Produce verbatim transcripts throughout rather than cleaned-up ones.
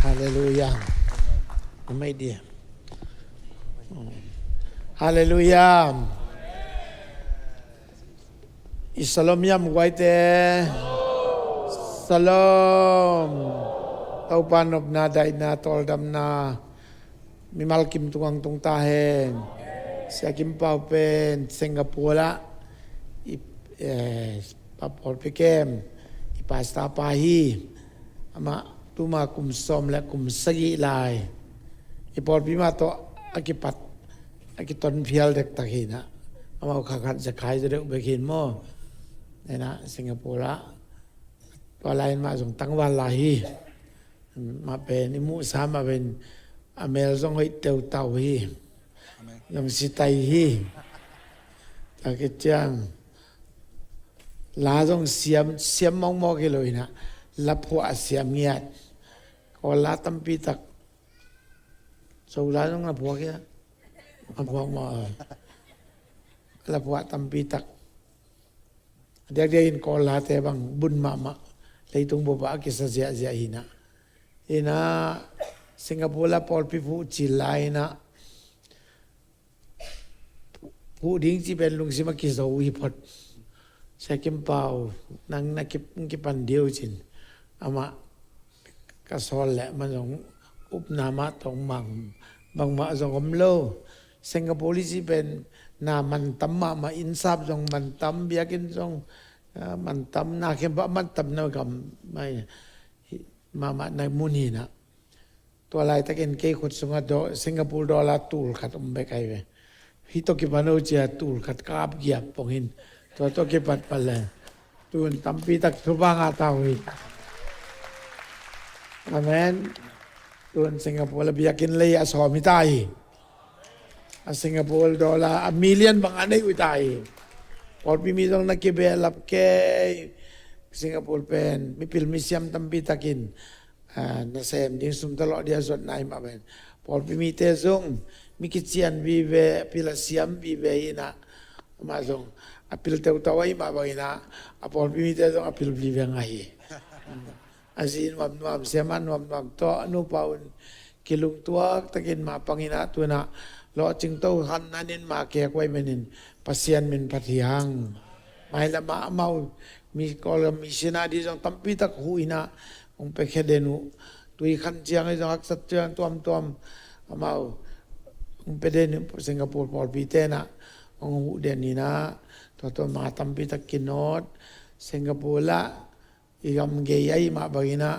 Halleluia. Amai dia. Halleluia. I salom yam guaite. Salom. Topa nopna, daina, tawldamna mimal kim tungang tung ta hen. Sia Kim Pau pen Singapore ah i, eh, pa pawlpi kem i pastor pa hi. Amah tuma kum sawm le kum sagih lai. I pawlpi mah tawh a kipat a kiton phial dektak hi inah. Amau khat khat zekai zaw deuh bek hi in maw. Inah Singapore ah tua lai in mah zong tangval lai hi. Mah pen i muhsa mah pen a mel zong hoih teutau hi. Amen. Zong sitai hi. Tua khit ciang la zong siam, siam mawkmawk hi lo inah, la phuah a siam ngiat. Kawl la tampi tak. Zo la zong la phuak hi a, la phuak mawk. La phuah tampi tak. A diakdiak in Kawl late bang bun mahmah, leitung bup ah a kisa ziahziah hi inah. Inah Singapore la pawlpi phuh cil lai inah, phuh ding cih pen lungsim a kizo hi phot. Sia Kim Pau, nang na ki, kipan ding uh cin. Amah ka sawl leh man zong upna mah tawh mang, bangmah zong om lo. Singapore i cih pen na mantam mahmah, innsap zong mantam, biakinn zong, ah, mantam, na khempeuh mantam na gam mai, hi, mahmah na mun hi inah. Tua laitakin kei khut sungah do, Singapore dollar tul khat om bek ahi ve. Hih tawh kipan lo cia tul khat ka ap giap pong hi in. Tua tawh kipat pan le tun tampi tak thupha ngah ta uh hi. Amen. Tun Singapore la biakinn lei a sawm hi ta hi. A Singapore dollar a million bang a nei uh hi ta hi. Pawlpi mi zong na kibehlap kei. Singapore pen mipil misiam tampi takin, ah, nasem ding sum tawh lawh ding a zuatna hi mah pen. Pawlpi mite zong mi kician vive, a pil a siam vive hi inah, amah zong a pil teutau ahi mah bang inah, a pawlpi mite zong a pil vive ngah hi. A zi nuamnuam, siamah nuamnuam tawh a nupa un kilungtuak takin mah pang inah, tu inah lawhcing to han nan in mah kek huai menin Pasian min phat hi hang. Mailam ah amau mi Kawl missionary zong tampi tak huh inah hong piakhia den uh. Tui khan ciang hi zong haksat ciang tuamtuam amau hong pia den uh, Singapore pawlpite inah hong huh den inah, tua tua ma tampi tak kinawt. Singapore lah i gam gei ahi mah bang inah,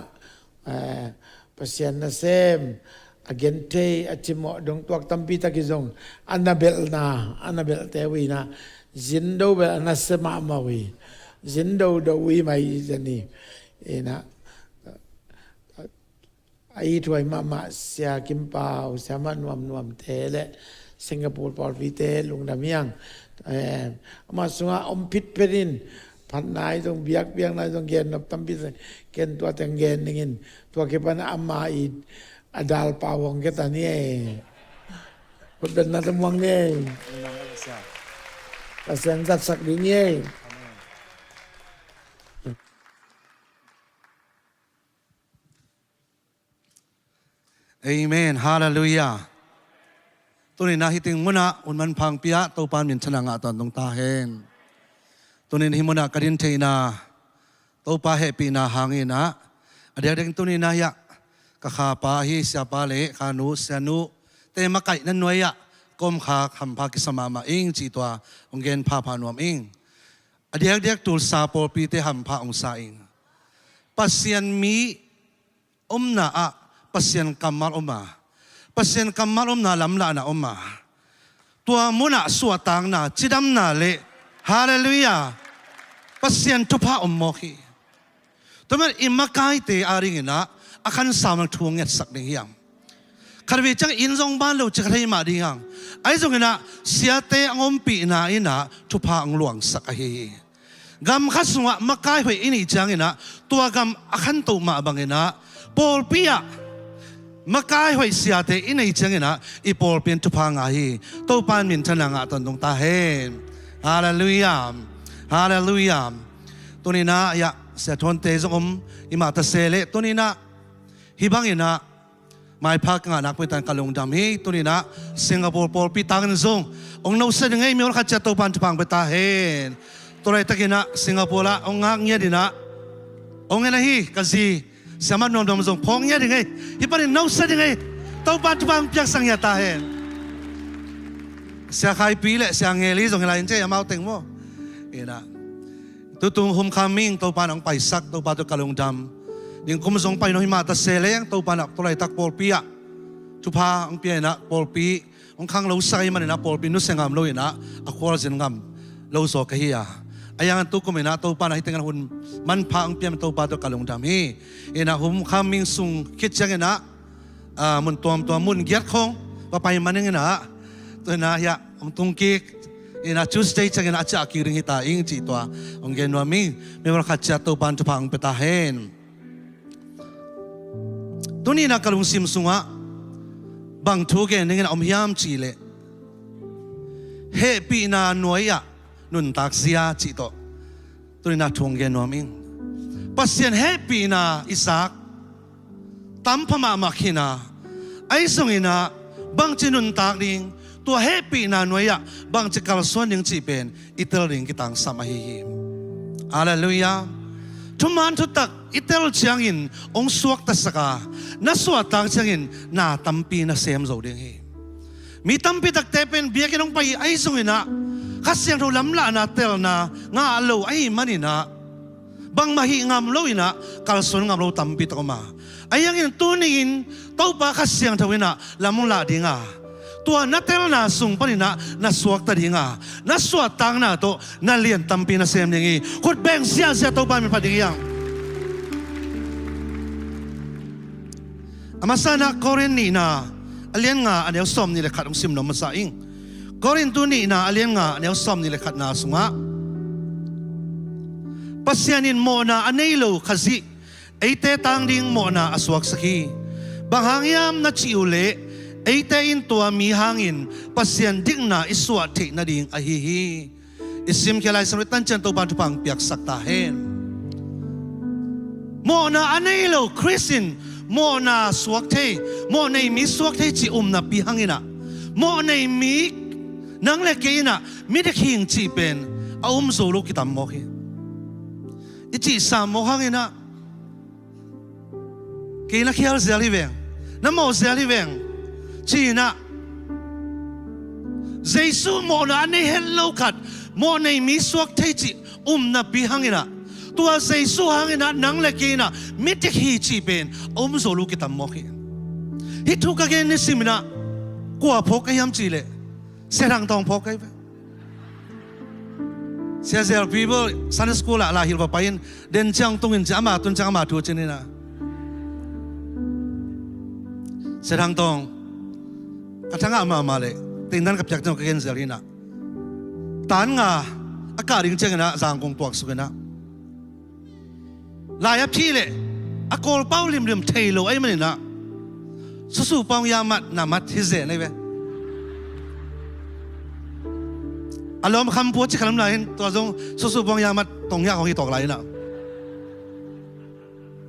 eh, Pasian nasem, a genthei, a cimawh dong tuak tampi tak hi zong, a na belhna, a na belhte uh inah zindo bel a nasia mahmah uh hi. Zindo do uh hi mai zen hi. Inah a ithuai mahmah Sia Kim Pau, siamah nuamnuamte le Singapore pawlpite lungdam hi hang. Eh, amah sungah om phitphet in, phatna ahi zong, biakpiakna ahi zong, gennop tampi zong, ken tua teng gen ning in, tua kipan amah i a dalpau hong kia ta ni ei. Khutbetna tawh muang ni ei. Pasian zatsak ding ni ei. Amen. Halleluia. Tuni-in ah hih teng munah hun manpha hong pia Topa in minthanna ngah tawntung ta hen. Tuni-in hih munah ka din theihna Topa hehpihna hangin ah, a diakdiakin tuni-in ah hiah ka khapa ahi siapa le khanu, sianu te makaihna nuai-ah ka om khak hampha kisa mahmah ing cih tua hong gen phapha nuam ing. A diakdiak Tulsa pawlpite hampha hong sa ing. Pasian mi omna ah Pasian kammal om a, Pasian kammal omna lamlahna om a, tua munah suahtakna, cidamna le, halleluiah, Pasian thupha om mawk hi. Tua manin i makaite adingin ah a khansau nak thu hong ngetsak ding hiam? Khatvei ciang inn zong ban lo ci kha thei mah ding hang. Ahi zongin ah siate a hong ompihna in ah thupha hong luangsak ahi hi. Gam khat sungah makai hoih i neih ciangin ah tua gam a khanto mah bangin ah pawlpi ah makai hoih siate i neih ciangin ah i pawlpi in thupha ngah hi. Topa in minthanna ngah tawntung ta hen. Halleluiah. Halleluiah. Tuni-in ah hiah sia Thawnte zong om i mah ta se leh, tuni-in ah hih bangin ah Maipha ka ngah nak peuh tan ka lungdam hi. Tuni-in ah Singapore pawlpi tangin zong hong nusia ding ei, mi hong khat ciat Topa'n thupha hong pia ta hen. Tua laitakin ah Singapore ah hong ngak ngiat in ah hong en ahi ka zi Siamah Nuam Nuam zong phawk ngiat ding ei. Hih panin nusia ding ei. Topa'n thupha hong piaksak ngiat ta hen. Sia Khai Pi le Sia Ngeli zong hi lai in, ci amau teng maw. In ah Tutung Homecoming Topa'n hong paisak, Topa tawh ka lungdam. Ningkum zong pai nuam hi mah ta se leng, Topa'n ah tua laitak pawlpi ah thupha hong pia in ah, pawlpi hong khanglosak ahih manin ah pawlpi nusia ngam lo in ah, a khualzin ngam lo zaw ka hi a. Ahi hangin tukum in ah Topa'n ah hih tengah hun manpha hong pia in, Topa tawh ka lungdam hi. In ah Homecoming sung khit ciangin ah, ah, mun tuamtuam, mun giat khawng va pai man ing in ah, tu-in ah hiah hong tung kik in ah, Tuesday ciangin ah a ciah kik ding hi ta ing, cih tua hong gen nuam ing. Mi hong khat ciat Topa'n thupha hong pia ta hen. Tuni-in ah ka lungsim sungah bang thu gen dingin a om hiam cih leh, hehpihna nuai-ah nuntak zia cih tawh tuni-in ah thu hong gen nuam ing. Pasian hehpihna i zak tam pha mahmah khin a, ahi zongin ah bangci nuntak ding, tua hehpihna nuai-ah bangci kalsuan ding cih pen i tel ding kitangsam ahi hi. Halleluiah. Thuman thutak i tel ciangin hong suaktasak a, na suahtak ciangin na tampi na sem zo ding hi. Mi tampi takte pen biakinn hong pai ahi zongin ah Kha Siangtho lamlahna telna ngah lo ahih manin ah bangmah hih ngam lo in ah kalsuan ngam lo tampi tak om a. Ahi hangin tuni-in Topa Kha Siangtho in ah lam hong lah ding a, tua na telna sung panin ah na suakta ding a, na suahtakna tawh na lian tampi na sem ding hi. Khut beng ziahziah Topa min phat ding hi hang. A masa-in ah Korin nihna a lian nga a neu sawmnih le khat hong sim nuam masa ing. Korintu nihna a lian nga a neu sawmnih le khatna sungah Pasian in mawhna a nei lo Khazih eite tang ding mawhna a suaksak hi. Bang hang hiam na cih uh leh, eite in tua mi hangin Pasian dikna i suah theih nading ahi hi. I simkhia Lai Siangtho i tan ciang Topa'n thupha hong piaksak ta hen. Mawhna a nei lo Khrist in mawhna suak thei, mawhnei mi suak thei cih um napi hangin ah, mawhnei mi nang le kei in ah mi dik hi ing cih pen a um zo lo kitam mawk hi. I cihsa mawk hangin ah, kei na khial zel hi veng, na mawh zel hi veng, ci-in ah, Jesu mawhna a nei het lo khat mawhnei mi suak thei cih um napi hangin ah, tua Jesu hangin ah nang le kei in ah mi dik hi cih pen a um zo lo kitam mawk hi. Hih thu ka gen ni simin ah kua phawk ka hiam cih leh, Sia Thang Tawng phawk ka hi ve. Sia Zel Pi bel Sunday School ah Lai hilh va pai in, den ciang tung in ci, ama tun ciang ama thu cin in ah. Sia Thang Tawng, ka thangah mahmah leh, tengdan ka piak ciang ka gen zel hi in ah. Tan nga a kah ding ciangin ah Zangkong tuaksuk in ah, lai a phih leh a Kawlpau limlim thei lo ahih manin ah, susu pawng ya mat na mat hi zen ahi ve. A lawm kham pua ci khalam lai in, tua zong susu pawng ya mat tong ya khawng hi tawk lai in ah.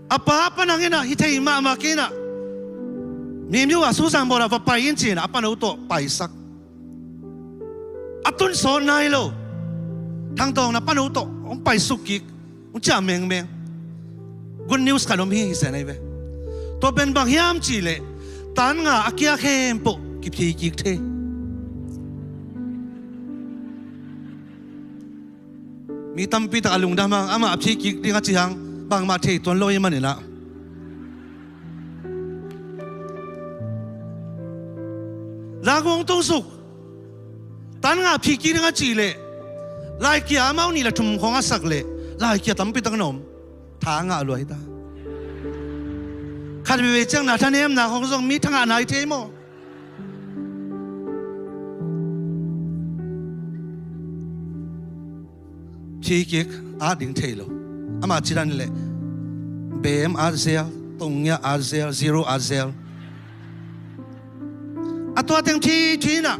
A pa a pa nang in ah hi thei mahmah kei in ah, Mimiu ah Suzan bawl ah va pai in ci-in ah a pano tawh paisak. A tun sawt nai lo. Thang Tawng na pano tawh hong paisuk kik, hong ciah mengmeng. Good news khat om hi, hi zen ahi ve. Tua pen bang hiam cih leh, tan nga a kia khempeuh kiphei kik thei. Mi tampi tak a lungdam hang, amah a phei kik ding a ci hang, bangmah thei tuan lo ahih manin ah. Zangkong tungsuk, tan nga phei kik ding a cih leh, laikia amau nih le thum khawng a sak leh, laikia tampi tak na om. Tha ngah lua hi ta. Khat veivei ciang na thanemna khawng zong mi thangah nai thei maw? Phei kik, at ding thei lo. Amah ci dan leh, bem at zel, tongia at zel, zero at zel. A tua teng thi, thi in ah,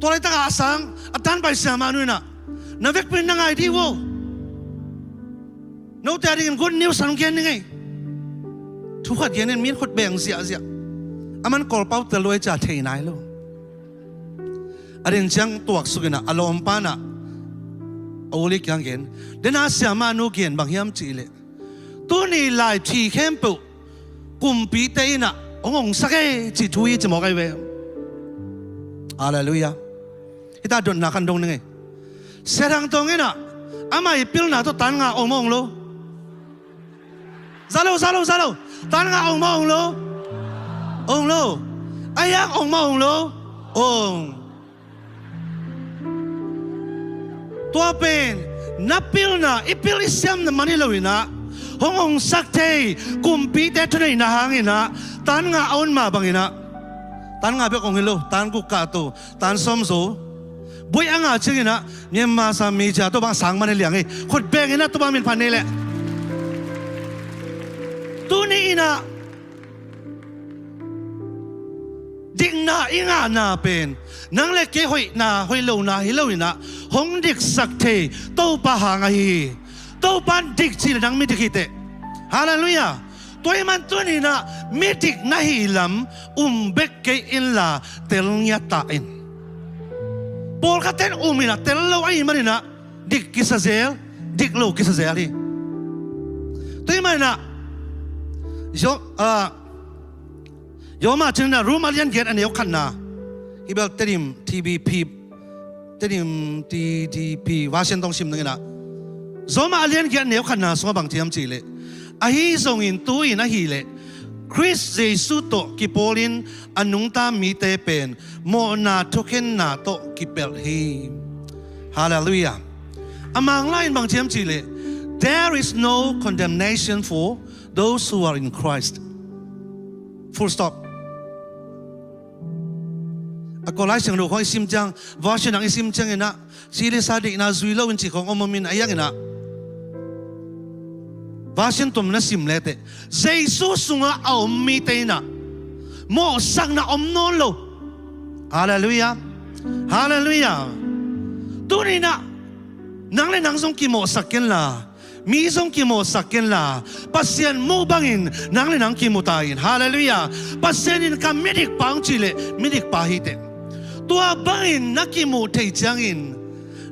tua laitak a sang a tan pai siamah nu in ah, na vekpi in na ngai dih uh aw. Note a dingin good news hong gen ning ei. Thu khat gen in mi in khut beng ziahziah. Aman Kawlpau tel lo ei ci a thei nai lo. A den ciang tuaksuk in ah a lawmpa in ah a uli kiang gen. Den a siamah nu gen bang hiam cih leh, tuni lai thi khempeuh kumpite in ah hong ongsak ei cih thu hi ci mawk ahi ve. Halleluiah. Hita dotna khan dong ning ei. Sia Thang Tawng in ah amah i pilna tawh tan nga ong mah ong lo? Za lo, za lo, za lo. Tan nga ong mah ong lo? Ong lo. A hiang ong mah ong lo? Ong. Tua pen na pilna, i pil i siamna man hi lo in ah, hong ongsak thei kumpite thuneihna hang in ah tan nga a on mah bang in ah, tan nga bek ong hi lo, tan guk kah to, tan sawm zo. Buai a nga ciang in ah Myanmar sa mi cia tua bang sang man hi liang hi. Khut beng in ah tua bang min phan nei leh. Tuni in ah dikna i ngahna pen nang le kei hoihna hoih lona hi lo in ah, hong diksak thei Topa hang ahi hi. Topa in dik cih leh nang midik hi teh. Halleluiah. Tua ahih man tuni in ah midik na hih lam um bek kei inla tel ngiat ta in. Pawlkhatte in um in ah tel lo ahih man in ah dik kisa zel, dik lo kisa zel hi. Tua ahih man in ah Rom, ah, Rom a cin in ah, Rom a lian giat a neu khatna, hi bel Tedim T B P, Tedim T D P version tawh sim ning in ah, Rom a lian giat a neu khatna sungah bang ci hiam cih leh, ahi zongin tu-in ahih leh Khrist Jesuh tawh kipawlin a nungta mite pen mawhna thukhenna tawh kipelh hi. Halleluiah. A Manglai in bang ci hiam cih leh, "There is no condemnation for those who are in Christ." Full stop. A Kawl Lai Siangtho khawng i sim ciang, version dang i sim ciang in ah, ci le sa deihna zui lo in cih khawng om om in a hiang in ah, version tom na sim le teh, Jesuh sungah a om mite in ah mawhsakna om nawn lo. Halleluiah. Halleluiah. Tuni in ah nang le nang zong kimawhsak kenla, mi zong kimawhsak kenla, Pasian muh bangin nang le nang kimu ta in. Halleluiah. Pasian in ka midikpa hong cih leh midikpa hi teh. Tua bangin na kimuh theih ciangin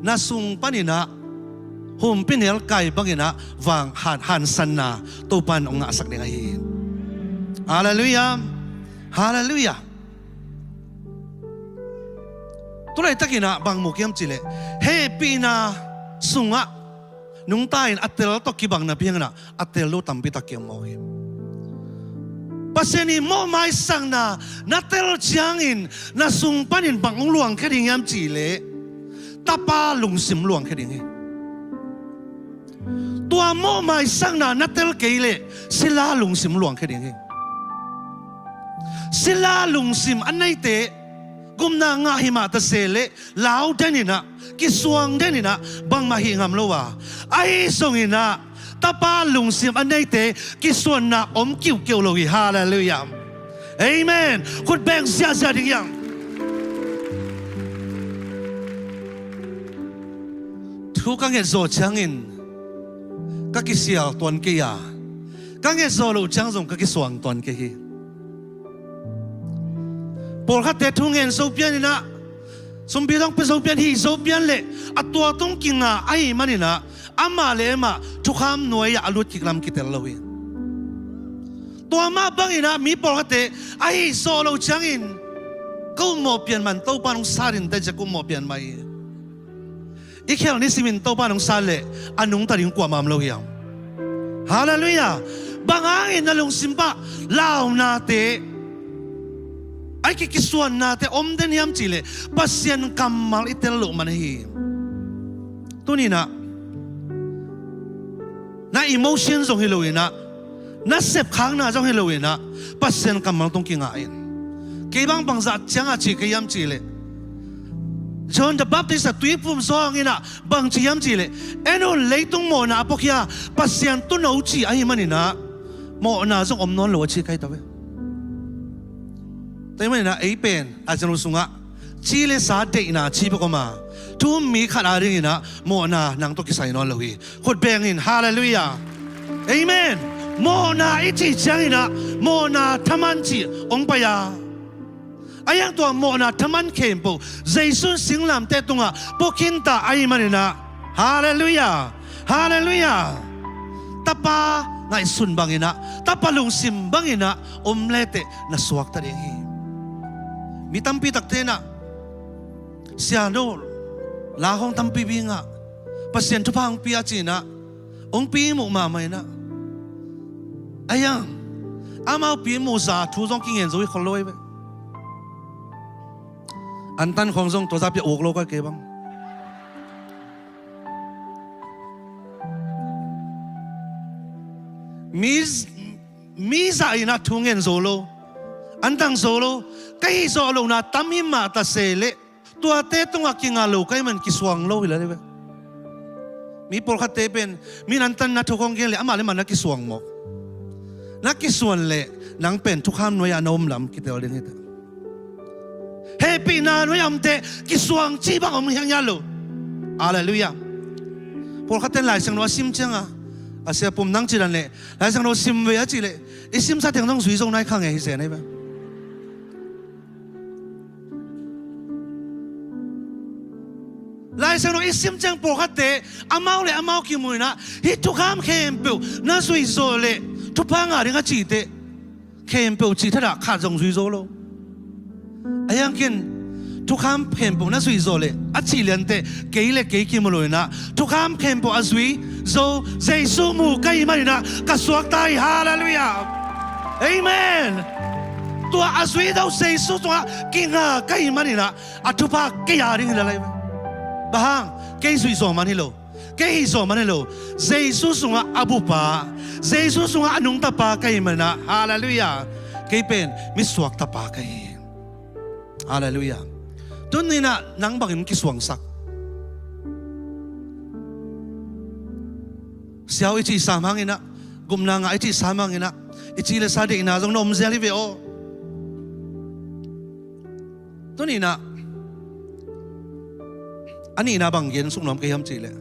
na sung panin ah humpinelkai bangin ah vang han, hansanna Topa in hong ngahsak ding ahi hi. Halleluiah. Halleluiah. Tulaitakin ah bang mu hiam cih leh, hehpihna sungah nungta in a tel tawh kibang napi hangin ah a tel lo tampi tak kiam mawk hi. Pasian i mawhmaisakna na tel ciangin na sung panin bang hong luangkhia ding hiam cih leh, Tapa lungsim luangkhia ding hi. Tua mawhmaisakna na tel kei leh sila lungsim luangkhia ding hi. Sila lungsim a neite gupna ngah hi mah ta se leh lau den in ah, kisuang den in ah, bangmah hih ngam lo a, ahi zongin ah Tapa lungsim a neite kisuanna om kiukiu lo hi. Halleluiah. Amen. Khut beng ziahziah ding hiam? Thu ka nget zawh ciangin ka kisial tuan kei a, ka nget zawh loh ciang zong ka kisuang tuan kei hi. Pawlkhatte thu ngen zo pian in ah, sumpi dong pia zo pian, hih zo pian leh a tua tung kinga ahih manin ah, amah le amah thukham nuai-ah a lut kik lam kitel lo hi. Tua mah bangin ah mi pawlkhatte a hih zawh loh ciangin, ka upmawh pian man Topa nong sat in teh, ciah ka upmawh pian mah hi. I khel nisimin Topa nong sat leh a nungta ding kuamah om lo hiam? Halleluiah. Bang hangin na lungsim pah launate, a kikisuannate om den hiam cih leh, Pasian kammal i tel loh man ahi hi. Tuni in ah na emotion zong hi lo in ah, na sepkhakna zong hi lo in ah, Pasian kammal tung kinga in. Kei bang bangzah ciangah ci ka hiam cih leh, John the Baptist a tuiphum zawng in ah bang ci hiam cih leh, en un, leitung mawhna a puakhia, Pasian tuuno ci ahih manin ah mawhna zong om nawn lo a ci ka hi ta ve. Tua ahih manin ah ei pen a zanu sungah ci le sa deihna ci bek om a, thu um mi khat adingin ah mawhna nang tawh kisai nawn lo hi. Khut beng in. Halleluiah. Amen. Mawhna i cih ciangin ah mawhna thaman cih hong pai a, a hiang tua mawhna thaman khempeuh Jesu in singlamteh tungah pua khinta ahih manin ah, Halleluiah, Halleluiah, Tapa ngaihsun bangin ah, Tapa lungsim bangin ah om leteh na suakta ding hi. Mi tampi takte in ah, Sia no, la khawng tampi bingah Pasian thupha hong pia ci-in ah hong pi muh mahmah in ah, a hiang amau pi muh zah thu zong kingen zo hi khol lo hi ve. An tan khawng zong tua zah pia uk lo kei bang. Mi, mi zah in ah thu ngen zo lo, an tang zo lo, ka hih zawh lohna tam hi mah ta se leh, tuate tungah kinga lo ka hih man kisuang lo hi lai ve. Mi pawlkhatte pen, mi an tan na thu khawng gen leh amah le amah na kisuang mawk. Na kisuan leh nang pen thukham nuai-ah na om lam kitel ding hi teh. Hehpihna nuai-ah omte kisuang cih bang om hiang hia lo. Halleluiah. Pawlkhatte in Lai Siangtho a sim ciangah, a sia pum nang ci dan leh Lai Siangtho sim ve a cih leh, i simsa teng zong zui zo nai kha ngei hi zen hi ve. Lai Siangtho i sim ciang pawlkhatte amau le amau kimu in ah, hih thukham khempeuh na zui zawh leh thupha ngah ding a cih teh, khempeuh cih thadah khat zong zui zo lo. A hiang ken thukham khempeuh na zui zawh leh a cih lianteh kei le kei kimu lo in ah, thukham khempeuh a zui zo Jesu mu ka hih manin ah ka suakta hi. Halleluiah. Amen. Tua a zui zo Jesu tungah kinga ka hih manin ah a thupha kei a ding hi lai ve. Bang hang? Kei zui zawh man hi lo, kei hih zawh man hi lo. Jesu sungah a bupa, Jesu sungah a nungtapa ka hih manin ah, Halleluiah, kei pen mi suaktapa ka hi. Halleluiah. Tuni-in ah nang bangin kisuangsak? Siau i cih sam hangin ah, gupna ngah i cih sam hangin ah, i ci le sa deihna zong na om zel hi ve aw. Tuni-in ah a nihna bang gen suk nuam ka hiam cih leh,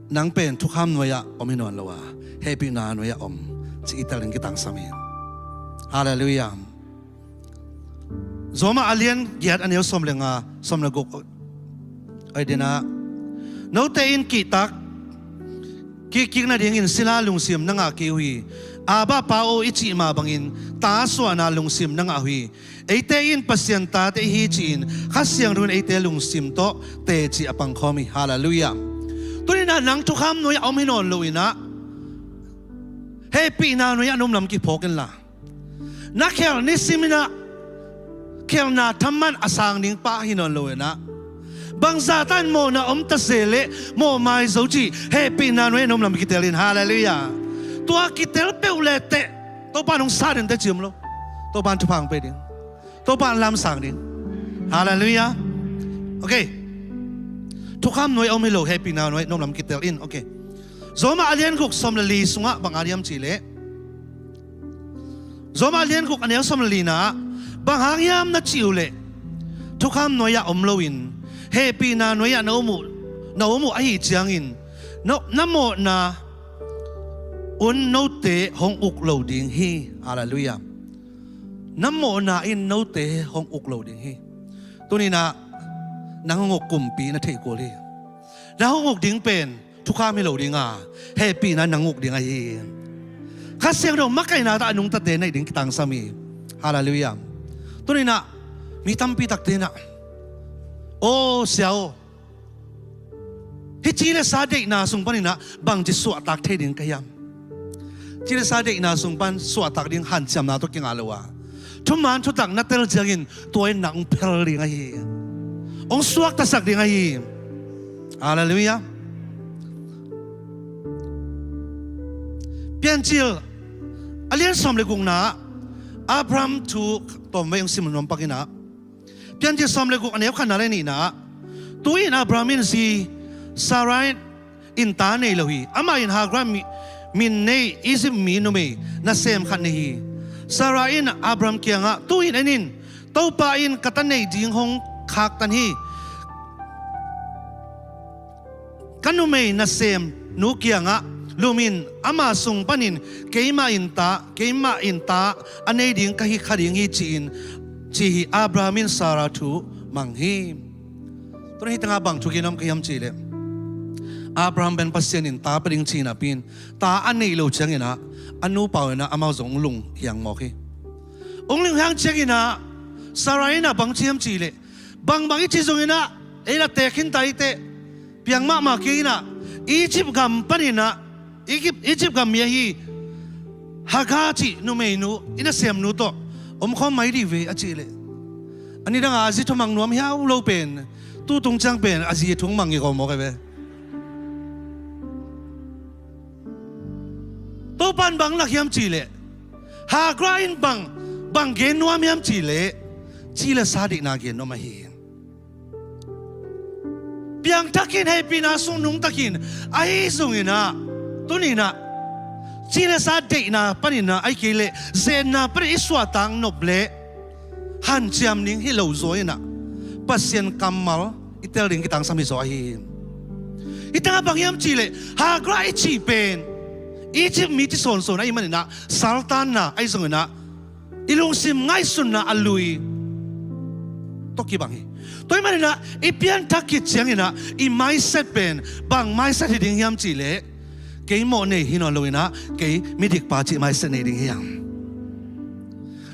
nang pen thukham nuai-ah om hi nawn lo a, hehpihna nuai-ah om cih i tel ding kitangsam hi. Halleluiah. Rom a lian giat a neu sawm le nga, sawm le guk oi dena, note in kihtak kikkik nadingin sila lungsim na ngah kei uh hi. Abba Pa aw i cih mah bangin ta suahna lungsim na ngah uh hi. Eite in Pasian tate i hi ci-in Kha Siangtho in eite lungsim tawh teci a pangkhawm hi. Halleluiah. Tuni-in ah nang thukham nuai-ah om hi nawn lo-in ah, hehpihna nuai-ah na om lam kiphawk inla, na khelh nisim in ah khelhna thaman a sang ding pa hi nawn lo-in ah, bangzah tan mawhna om ta se leh mawhmai zo cih hehpihna nuai-ah na om lam kitel in. Halleluiah. Tua kitel peuh leteh Topa in hong sat in teci om lo. Topa in thupha hong pe ding, Topa in lamsang ding. Halleluiah. Ok. Thukham nuai-ah om hi lo, hehpihna nuai-ah na om lam kitel in. Ok. Rom a lian guk sawm le li sungah bang a diam cih leh, Rom a lian guk a neu sawm le lina ah, bang hang hiam na cih uh leh, thukham nuai-ah om loin hehpihna nuai-ah na om uh, na om uh ahih ciangin, na, na mawhna un note hong uk lo ding hi. Halleluiah. Na mawhna in note hong uk lo ding hi. Tuni-in ah nang hong uk kumpi na theih kul hi. Nang hong uk ding pen thukham hi lo ding a, hehpihna nang uk ding ahi hi. Kha Siangtho makaihna tawh a nungtate na hih ding kitangsam hi. Halleluiah. Tuni-in ah mi tampi takte in ah, aw sia aw, hih ci le sa deihna sung panin ah bangci suahtak thei ding ka hiam? Ci le sa deihna sung pan suahtak ding hanciamna tawh kingah lo a, thuman thutak na tel ciangin tua in nang hong phel ding ahi hi. Hong suaktasak ding ahi hi. Halleluiah. Piancil a lian sawm le gukna ah Abraham thu tawmvei hong sim nuam pak in ah, Piancil sawm le guk a neu khatna le nihna ah, tu-in Abraham in zi Sarai in ta nei lo hi. Amah in Hagar mi, min nei Egypt mi numei nasem khat nei hi. Sarai in Abraham kiangah, tu-in en in, Topa in ka ta neih ding hong khaktan hi. Ka numei nasemnu kiangah lum in ama sung panin, keimah in ta, keimah in ta a nei ding ka hi kha ding hi, ci-in, ci hi. Abraham in Sarah thu mang hi. Tun hih tengah bang thugen om ka hiam cihleh, Abraham pen Pasian in ta pia ding ci napi-in, ta a neih loh ciangin ah a nupa uh in ah amau zong lunghiang mawk hi. Hong lunghiang ciangin ah Sarah in ah bang ci hiam cihleh, bangbang i cih zongin ah ei la teek khin ta hi teh, piang mahmah kei in ah, Egypt gam panin ah, Egypt, Egypt gam mi ahi Hagar cih numeinu, i nasemnu tawh omkhawm mai dih ve, a cih leh, a nidang a a zi thumang nuam hiau lo pen, tu tung ciang pen a zi thumang hi kawm mawk hi ve. Topa'n bang lak hiam cihleh, Hagar in bang, bang gen nuam hiam cihleh, ci le sa deihna gen nuam ahi hi. Piangthak in, hehpihna sung nungtak in, ahi zongin ah, tuni-in ah, ci le sa deihna panin ah, ahih kei leh zenna panin i suahtak nop leh hanciam ding hi lo zaw in ah, Pasian kammal i tel ding kitangsam hi zaw ahi hi. Hih tengah bang hiam cihleh, Hagar i cih pen Egypt mi ci sawnsawn ahih manin ah, saltanna ahi zongin ah, i lungsim ngaihsutna a lui tawh kibang hi. Tua ahih manin ah, i pianthak khit ciangin ah, i mindset pen bang mindset hi ding hiam cihleh, kei mawh nei hi nawn lo-in ah, kei midikpa cih mindset nei ding hi hang.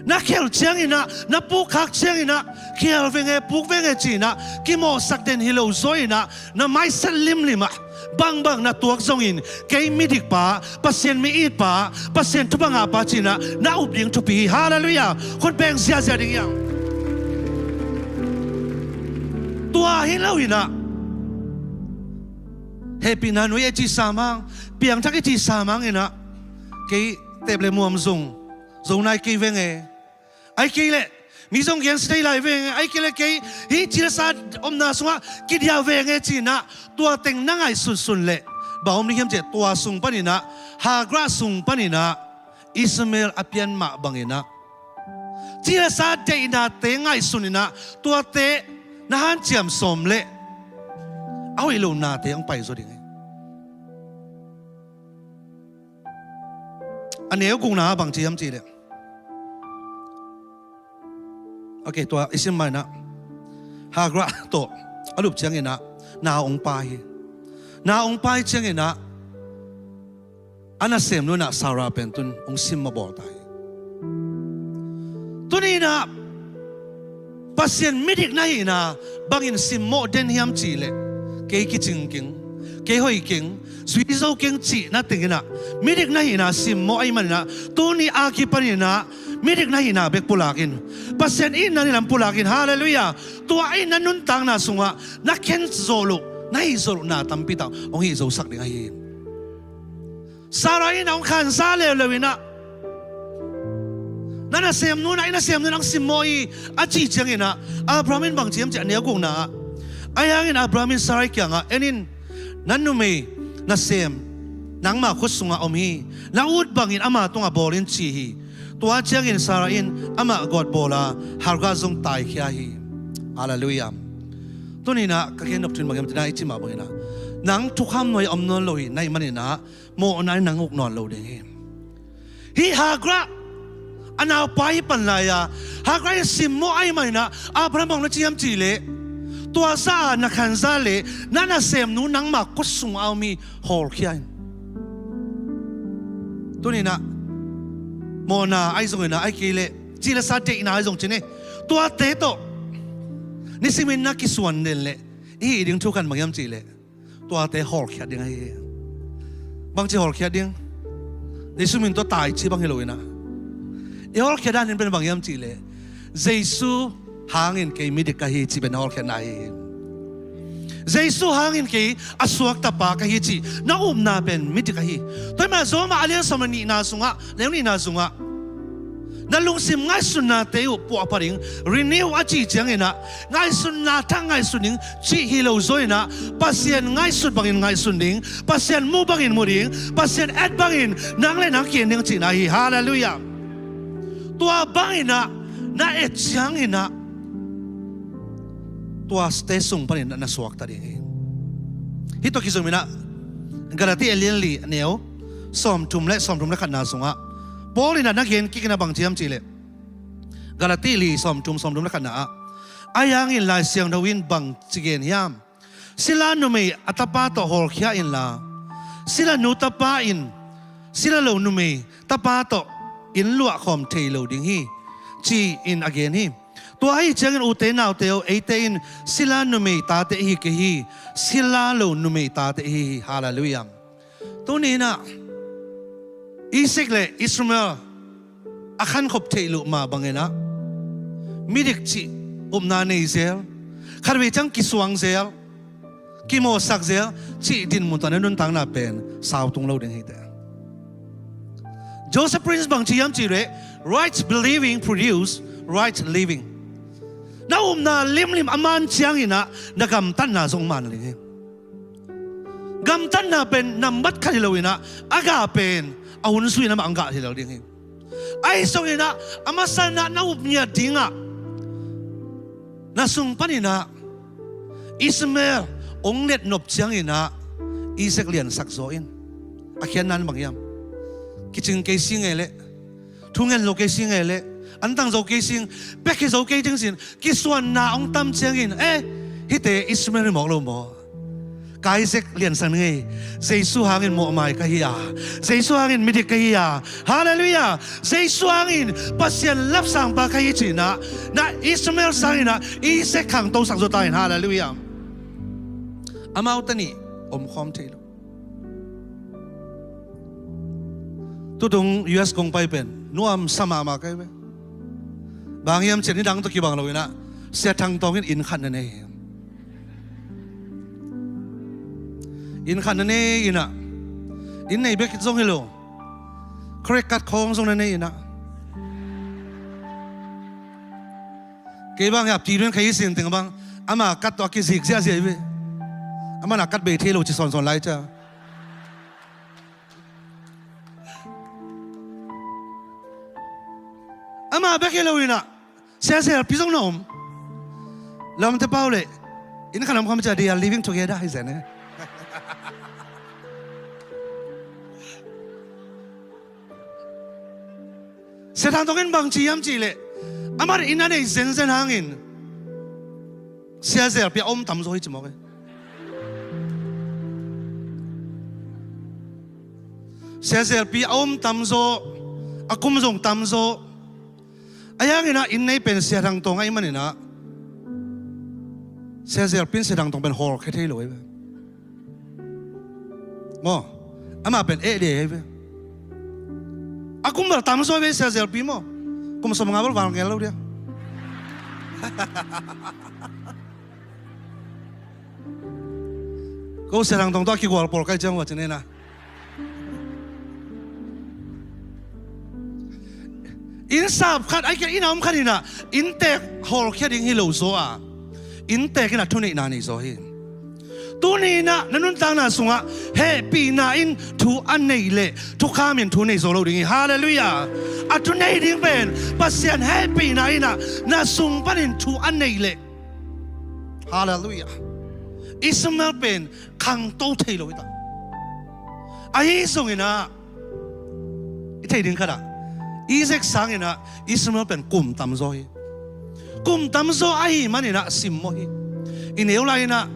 Na khel ciangin ah, na pukkhak ciangin ah, khel veng e, puk veng e ci-in ah kimawhsak den hi lo zaw in ah, na mindset limlim ah, bangbang na tuak zongin, kei midikpa, Pasian mi-itpa, Pasian thupha ngahpa ci-in ah na up ding thupi hi. Hallelujah. Khut beng ziahziah ding hi hang. Tua hi lo-in ah, hehpihna nuai e ci sa mang, piangthak e ci sa mang in ah, kei tep le muam zong zo nai kei veng e, ahih kei leh mi zong gensia thei lai veng e, ahih kei leh kei hih ci le sa omna sungah kidiah veng e ci-in ah, tua teng na ngaihsunsun leh, bang om ding hiam cihleh, tua sung panin ah, Hagar sung panin ah Ishmael a pian mah bangin ah, ci le sa deihnate ngaihsun in ah, tuate na hanciam sawm leh, a hoih lo nate hong pai zaw ding hi. A neu gukna ah bang ci hiam cihleh, okay, tua i sim mai-in ah, Hagar tawh a lup ciangin ah, na hong pai hi. Na hong pai ciangin ah, a nasemnu in ah Sarah pen tun hong simmawh bawl ta hi. Tuni-in ah, Pasian midik na hihna bangin simmawh den hiam cihleh, kei kicing keng, kei hoih keng, zui zo keng cih na teng in ah, midik na hihna simmawh ahih manin ah, tuni a kipanin ah, midik na hihna bek pulak in, Pasian itna nilam pulak in. Hallelujah. Tua in na nuntakna sungah na khen zawh loh, na hih zawh loh na tampi tak hong hih zosak ding ahi hi. Sarah in ah hong khansa leuleu in ah, na nasemnu in ah, i nasemnu in ah hong simmawh hi, a cih ciangin ah, Abraham in bang ci hiam cihleh, a neu gukna ah, ahih hangin Abraham in Sarah kiangah, en in, na numei nasem nangma khut sungah om hi, na ut bangin ama tungah bawl in, ci hi. Tua ciangin Sarah in amah gawt bawl a, Hagar zong taikhia hi. Hallelujah. Tuni-in ah ka gen nop thu in bang hiam cihleh, i cih mah bangin ah, nang thukham nuai om nawn lo hi, na hih manin ah, mawhna in nang uk nawn lo ding hi. Hih Hagar, a naupa hi pan lai-a, Hagar in simmawh ahih manin ah, Abraham bang na ci hiam cihleh, tua zah a na khansa leh na nasemnu nangma khut sungah om hi, hawlkhia in. Tuni-in ah, mawhna ahi zongin ah, ahih kei leh ci le sa deihna ahi zong ci ni, tuate tawh nisimin na kisuan den leh, i hih ding thu khat bang hiam cihleh, tuate hawlkhiat ding ahi hi. Bangci hawlkhiat ding? Jesu min tawh tai ci bang hi lo-in ah, i hawlkhiat dan in pen bang hiam cihleh, Jesu hangin kei midik ka hi, ci pen na hawlkhiatna ahi hi. Jesu hangin kei a suakta pa ka hi, ci na upna pen midik ahi. Tua ahih manin Roma a lian sawm le nihna sungah, neu nihna sungah, na lungsim ngaihsutnate uh puahpha ding, renew a cih ciangin ah, ngaihsutna thak ngaihsun ding cih hi lo zaw-in ah, Pasian ngaihsut bangin ngaihsun ding, Pasian mu bangin mu ding, Pasian et bangin nang le nang ki-en ding cihna hi. Hallelujah. Tua bangin ah na et ciangin ah, tuate sung panin ah na suakta ding hi. Hih tawh kizom-in ah, Galati a lian li, a neu sawmthum le sawmthum le khatna sungah Paul in a na gen kik in a bang ci hiam cih leh, Galati li sawmthum, sawmthum le khatna ah, ahi hangin Lai Siangtho in bang ci gen hiam? Sila numei a tapa tawh hawlkhia inla, sila nu tapa in sila lo numei tapa tawh inn luah khawm thei lo ding hi, ci-in a gen hi. Tua ahi ciangin ute naute aw, eite in sila numei tate ihi kei hi, sila lo numei tate ihi hi. Halleluiah. Tuni in ah Isaac le Ishmael a khankhop theih loh mah bangin ah midik cih upna nei zel, khatvei ciang kisuang zel, kimawhsak zel cih dinmun tawh na nuntakna pen sautung lo ding hi teh. Joseph Prince bang ci hiam cih leh, right believing produce right living. Na upna limlim a man ciangin ah na gamtatna zong man ding hi. Gamtatna pen nambat khat hi lo in ah, a gah pen a hun zui in amah hong gah hi lo ding hi. Ahi zongin ah, a masa in ah na up ngiat ding ah, na sung panin ah Ishmael hong netnop ciangin ah Isaac liansak zaw in. A khiatna in bang hiam? Kicing kei si ngei leh, thu ngen zo kei si ngei leh, an tang zo kei sing, piakhia zo kei ding sin, kisuanna hong tam ciangin, eh, hihte Ishmael hi mawk lo maw? Ka Isaac liansak ngei, Jesu hangin mawhmai ka hi a, Jesu hangin midik ka hi a, halleluiah, Jesu hangin Pasian lapsangpa ka hi ci-in ah, na Ishmael sangin ah Isaac khangtosak zaw ta in, halleluiah. Amaute nih omkhawm thei lo. Tutung U S kong pai pen nuamsa mahmah ka hi ve. Bang hiam cih leh nidang tawh kibang lo in ah, Sia Thang Tawng in inn khat na nei hi. Inn khat na nei in ah, inn nei bek zong hi lo, credit card khawng zong na nei in ah, kei bang hiah pi dun kha hi sin teng bang, ama card tawh a kizik ziahziah hi ve. Amah na card bei thei lo ci sawnsawn lai cia. Amah bek hi lo in ah, Sia Zelpi zong na om. Lawmte pau leh, inn khat om khawm cia, they are living together hi zen e. Sia Thang Tawng in bang ci hiam cih leh, amah inn a nei zenzen hangin Sia Zelpi a om tamzaw hi ci mawk e. Sia Zelpi a om tamzaw, a kum zong tamzaw. Ahi hangin ah inn nei pen Sia Thang Tawng ahih manin ah, Sia Zelpi in Sia Thang Tawng pen hawlkhia thei lo ahi ve. Maw, amah pen eh dei ahi ve. A kum bel tamzaw ahi ve Sia Zelpi maw. Kum sawmnga bel val ngel lo dia. Ko Sia Thang Tawng tawh a kigual pawl ka hih ciang ua ci ni na. Inn sap khat, ahih kei leh inn a om khat in ah, inntek hawlkhia ding hi lo zaw a, inntek in ah thuneihna nei zaw hi. Tuni in ah na nuntakna sungah hehpihna in thu a neih leh thukham in thu nei zo lo ding hi. Halleluiah. A thu nei ding pen Pasian hehpihna in ah na sung panin thu a neih leh, halleluiah, Ishmael pen khangto thei lo hi ta. Ahi zongin ah, i theih ding khat ah, Isaac sangin ah Ishmael pen kum tamzaw hi. Kum tamzaw ahih manin ah simmawh hi. I neu lai in ah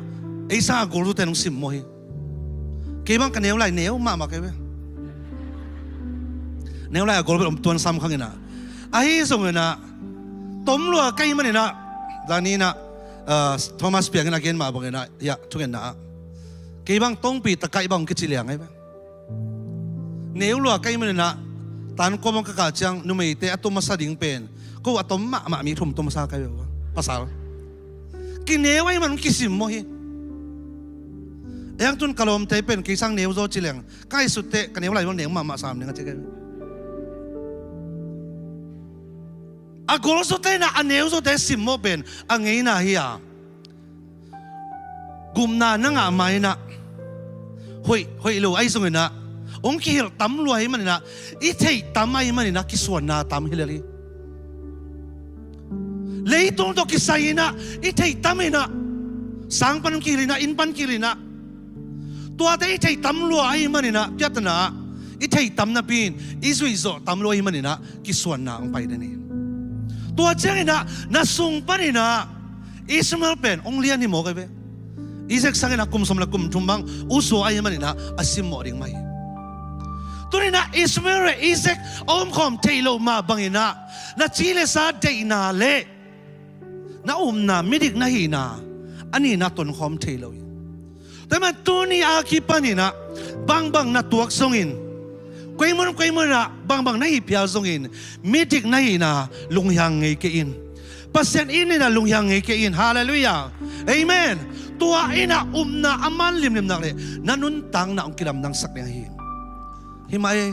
ei sang a gol zawte hong simmawh hi. Kei bang ka neu lai neu mahmah ka hi ve. Neu lai a gol bel om tuan sam khang in ah. Ahi zongin ah, tom lua ka hih manin ah, zani in ah, ah, Thomas Piang in a gen mah bangin ah, hiah thungetna ah, kei bang tongpi ta ka hih bang kici liang ahi ve. Neu lua ka hih manin ah, tan kua bang ka kah ciang numeite a tum masa ding pen, ko a tom mahmah mi thum tum masa ka hi ve. Pasal kineu ahih man kisimmawh hi. Ei ang tun ka lawmte pen kei sang neu zaw ci leng, ka ngaihsutte ka neu lai bang neu mahmah sam ding a ci ka hi ve. A gol zawte in ah a neu zawte simmawh pen a ngeina hi a, gupna na ngah ma in ah, hoih, hoih lo ahi zongin ah, hong kihilh tam lua ahih manin ah, i theih tam ahih manin ah kisuanna tam hi lel hi. Leitung tawh kisai in ah i theih tam in ah, sang pan kihilh in ah, inn pan kihilh in ah, tuate i theih tam lua ahih manin ah, piatana ah, i theih tam napi in i zuih zawh tam lo ahih manin ah kisuanna hong pai den hi. Tua ciangin ah na sung panin ah Ishmael pen hong lian hi mawk ahi ve. Isaac sangin ah kum sawm le kum thum bang u suak ahih manin ah a simmawh ding mah hi. Tuni in ah Ishmael le Isaac a omkhawm theih loh mah bangin ah na ci le sa deihna le na upna, midik na hihna a nihna tonkhawm thei lo hi. Tua ahih manin tuni a kipanin ah bangbang na tuak zongin, koi mun koi mun ah bangbang na hih phial zongin, midik na hihna lunghiang ngei kei in. Pasian it nihna lunghiang ngei kei in. Halleluiah. Amen. Tua in ah upna a man limlim nak leh na nuntakna hong kilamdangsak ding ahi hi. Hi mah ei.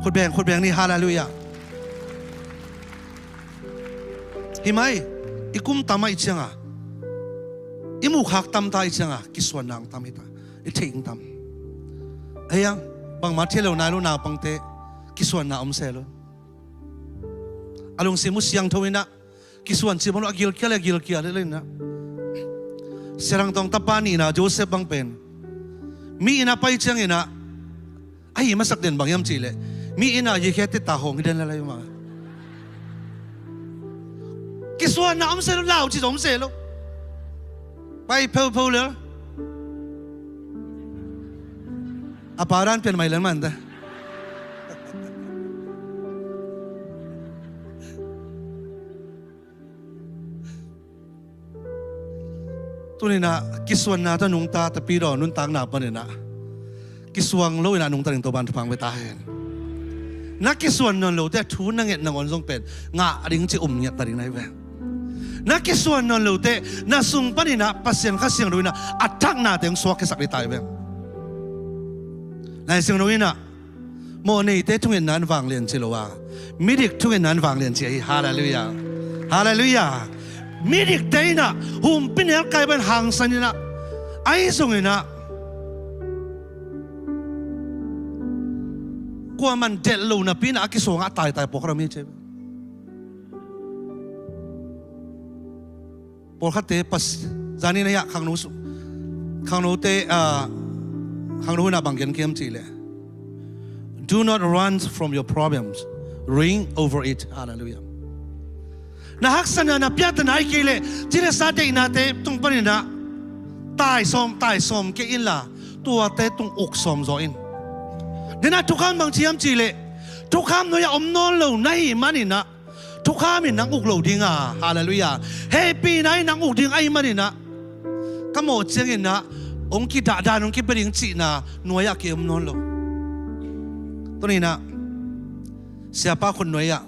Khut beng, khut beng ni. Halleluiah. Hi mah ei. I kum tam ahih ciangin, i mukhak tam ta ahih ciangin kisuanna hong tam hi ta. I theih hong tam. Ei ang, bangmah thei lo nai lo naupangte kisuanna om se lo. A lungsim uh siangtho in ah kisuan cih bang lo, a gilkial le a gilkial le in ah. Sia Thang Tawng tapa nihna Joseph bang pen mi inn ah pai ciangin ah a hih masak den bang hiam cih leh mi inn ah yikhia tita hawng hi den lai lai mah. Kisuanna om se lo, lau cih zong om se lo. Pai pheupheu le a pa dan pian mai lel man ta. Tuni in ah kisuanna tawh nungta, tapidaw nuntakna panin ah kisuang lo in ah nungta ding Topa'n thupha hong pia ta hen. Na kisuan nawn lote a thu na nget nangawn zong pen ngah ding cih um ngiat ta ding na hi ve. Na kisuan nawn lote na sung panin ah Pasian Kha Siangtho in ah a thaknate hong suakkhiasak ding ta hi ve. Lai Siangtho in ah mawhneite thungetna in vanglian ci lo a, midik thungetna in vanglian ci ahi. Halleluiah. Halleluiah. Midikte in ah humpinelkai bang hangsan in ah, ahi zongin ah kuaman delh lo napi in ah a kisuang ah a taitai pawlkhat om hi ci. Pawlkhatte pas, zani na hiah khangno su-, khangnote, ah, khangno hun ah bang gen kiam cih leh, "Do not run from your problems. Reign over it." Halleluiah. Na haksatna, na piaktana ahih kei leh ci le sa deihnate tung panin ah taisawm, taisawm kei inla, tuate tung uk sawm zaw in. Dena thukham bang ci hiam cih leh, thukham nuai-ah om nawn lo na hih manin ah thukham in nang uk lo ding a, halleluiah, hehpihna in nang uk ding ahih manin ah, ka mawh ciangin ah hong kidahdan, hong kibia ding cihna nuai-ah ki-om nawn lo. Tuni in ah siapa khut nuai-ah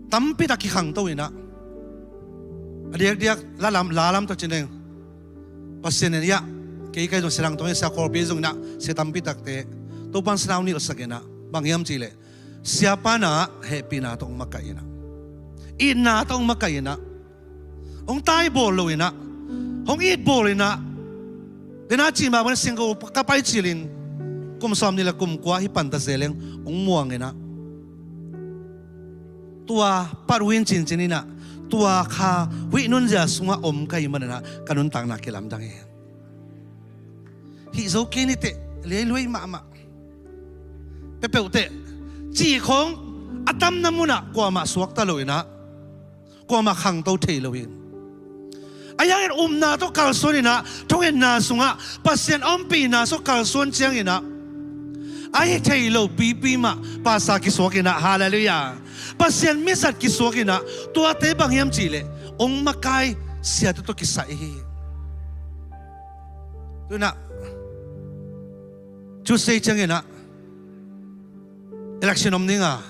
tampi tak kikhangto in ah, a diakdiak la lam, la lam tawh ci-in, Pasian in ah, kei kai zong, Sia Thang Tawng in, Sia Kawlpi zong in ah, sia tampi takte Topa'n sanau nilhsak in ah, bang hiam cih leh siapa in ah hehpihna tawh hong makaih in ah, itna tawh hong makaih in ah, hong taibawl lo in ah, hong itbawl in ah, dena cih mah bang, Singapore ka pai cil in kum sawmnih le kum kua hi pan ta se leng hong muang in ah, tua pat uh in cincin in ah, tua kha huih nunzia sungah om ka hih manin ah ka nuntakna kilamdang hi. Hih zo kei ni teh, leiluai mahmah, peuhpeuh teh cih khawng a tamna munah kuamah suakta lo in ah, kuamah khangto thei lo hi. Ahi hangin upna tawh kalsuan in ah, thungetna sungah Pasian ompihna sungah kalsuan ciangin ah, a hi thei lo pipi mah pastor kisuak in ah, halleluiah, Pasian mizat kisuak in ah, tuate bang hiam cih leh hong makai siate tawh kisai hi. Tu in ah Tuesday ciangin ah election om ding a,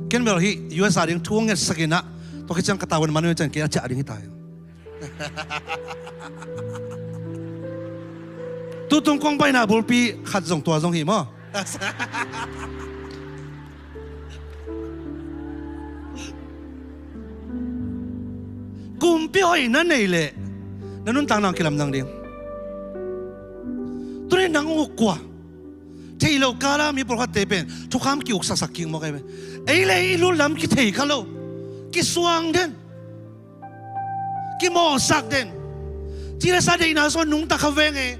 ken bel hih U S A ding thu hong ngetsak in ah, tua khit ciang ka tavuan man uh ciang kei a ciah ding hi ta hi. Tutung kong paina bulpi khat zong tua zong hi maw. Kumpi hoih na neih leh na nuntakna hong kilamdang ding. Tuni nang uk kua? Theih loh kala mi pawlkhatte pen thukham ki-uksaksak kik mawk ahi ve. Ei le ei i lutlam kithei kha lo. Kisuang den, kimawhsak den. Ci le sa deihna sungah nungta kha veng e,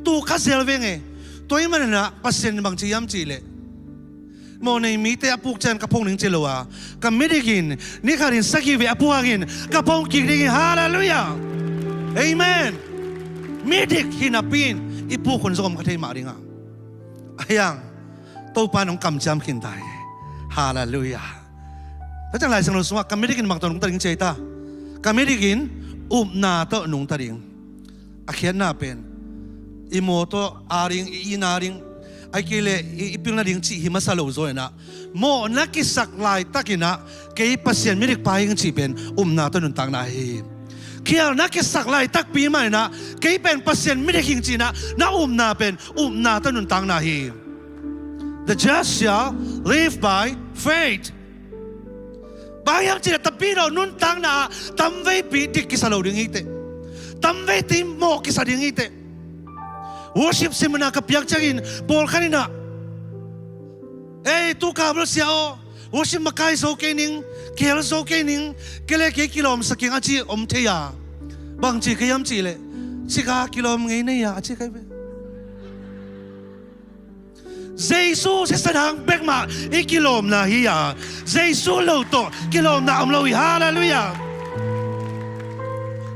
tu kha zel veng e. Tua ahih manin ah Pasian in bang ci hiam cih leh, mawhnei mite a puk ciang ka phong ning ci lo a, ka midik in ni khat in sagih vei a puk hangin ka phong kik ding hi. Halleluiah. Amen. Midik hi napi in i puk hun zong om kha thei mah ding a, ahi hang Topa in hong kamciam khin ta hi. Halleluiah. Tua ciang Lai Siangtho sungah ka midik in bang tawh nungta ding ci hi ta? Ka midik in upna tawh nungta ding. A khiatna pen i maw tawh a ding, i inn a ding, ahih kei leh i, i pilna ding cih hi masa lo zaw in ah, mawhna kisak laitakin ah kei Pasian midik pa hi ing cih pen upna tawh nuntakna hi. Khialhna kisak laitakpi mah in ah kei pen Pasian midik hi ing cih in ah na upna pen upna tawh nuntakna hi. The just shall live by faith. Bang hiam cih leh, tapi lo nuntakna ah tamveipi dik kisa lo ding hi teh. Tamveipi mawh kisa ding hi teh. Worship seminar ka piak ciangin pawlkhat in ah, "Ei, tu ka bel sia aw, worship makai zo kei ning, kihel zo kei ning, kei le kei kilawmsak ing," a ci om thei a. Bang ci ka hiam cih leh, "Cika kilawm ngei nei a," a ci ka hi ve. Jesu sisan hang bek mah i kilawmna hi a, Jesu lo tawh kilawmna om lo hi. Halleluiah.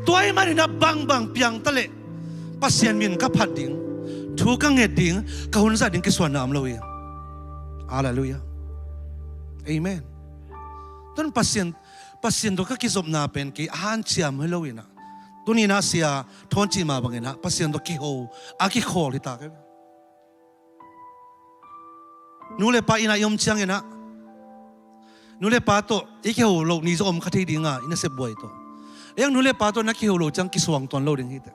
Tua ahih manin ah bangbang piang ta leh Pasian min ka phat ding, thu ka nget ding, ka hun zat ding kisuanna om lo hi. Halleluiah. Amen. Tun Pasian, Pasian tawh ka kizopna pen kei a hanciam hi lo in ah, tuni in ah sia Thawn cih mah bangin ah Pasian tawh kiho a kikhawl hi ta kei. Nu le pa inn ah i om ciangin ah, nu le pa tawh i kiho loh ni zong om kha thei ding a, i nasep buai tawh. Ahi hang nu le pa tawh na kiho lo ciang kisuang tuan lo ding hi teh.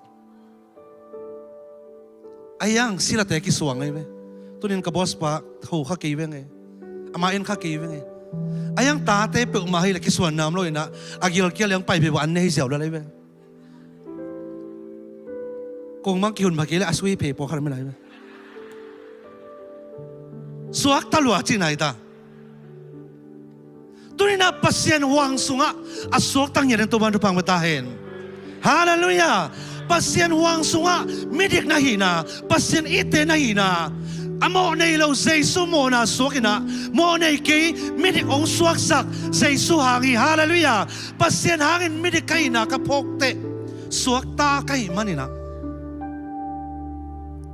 Ahi hang silate kisuang ahi ve. Tunin ka boss pa ho kha kei veng e. Ama en kha kei veng e. Ahi hang tate peuhmah hi leh kisuanna om lo in ah, a gilkial leh hong pai phei bawh an ne hi ziau lel ahi ve. Kong mang kihun pha kei leh a sui phei pawlkhat om lai ve. Suakta lua cihna hi ta. Tuni in ah Pasian huang sungah a suakta ngiat in Topa'n thupha pia ta hen. Halleluiah. Pasian huang sungah midik na hihna, Pasian itte na hihna, a mawh nei lo Jesu mawhna suak in ah, mawh nei kei midik hong suaksak Jesu hang hi. Halleluiah. Pasian hangin midik ka hihna ka phawk teh suakta ka hih manin ah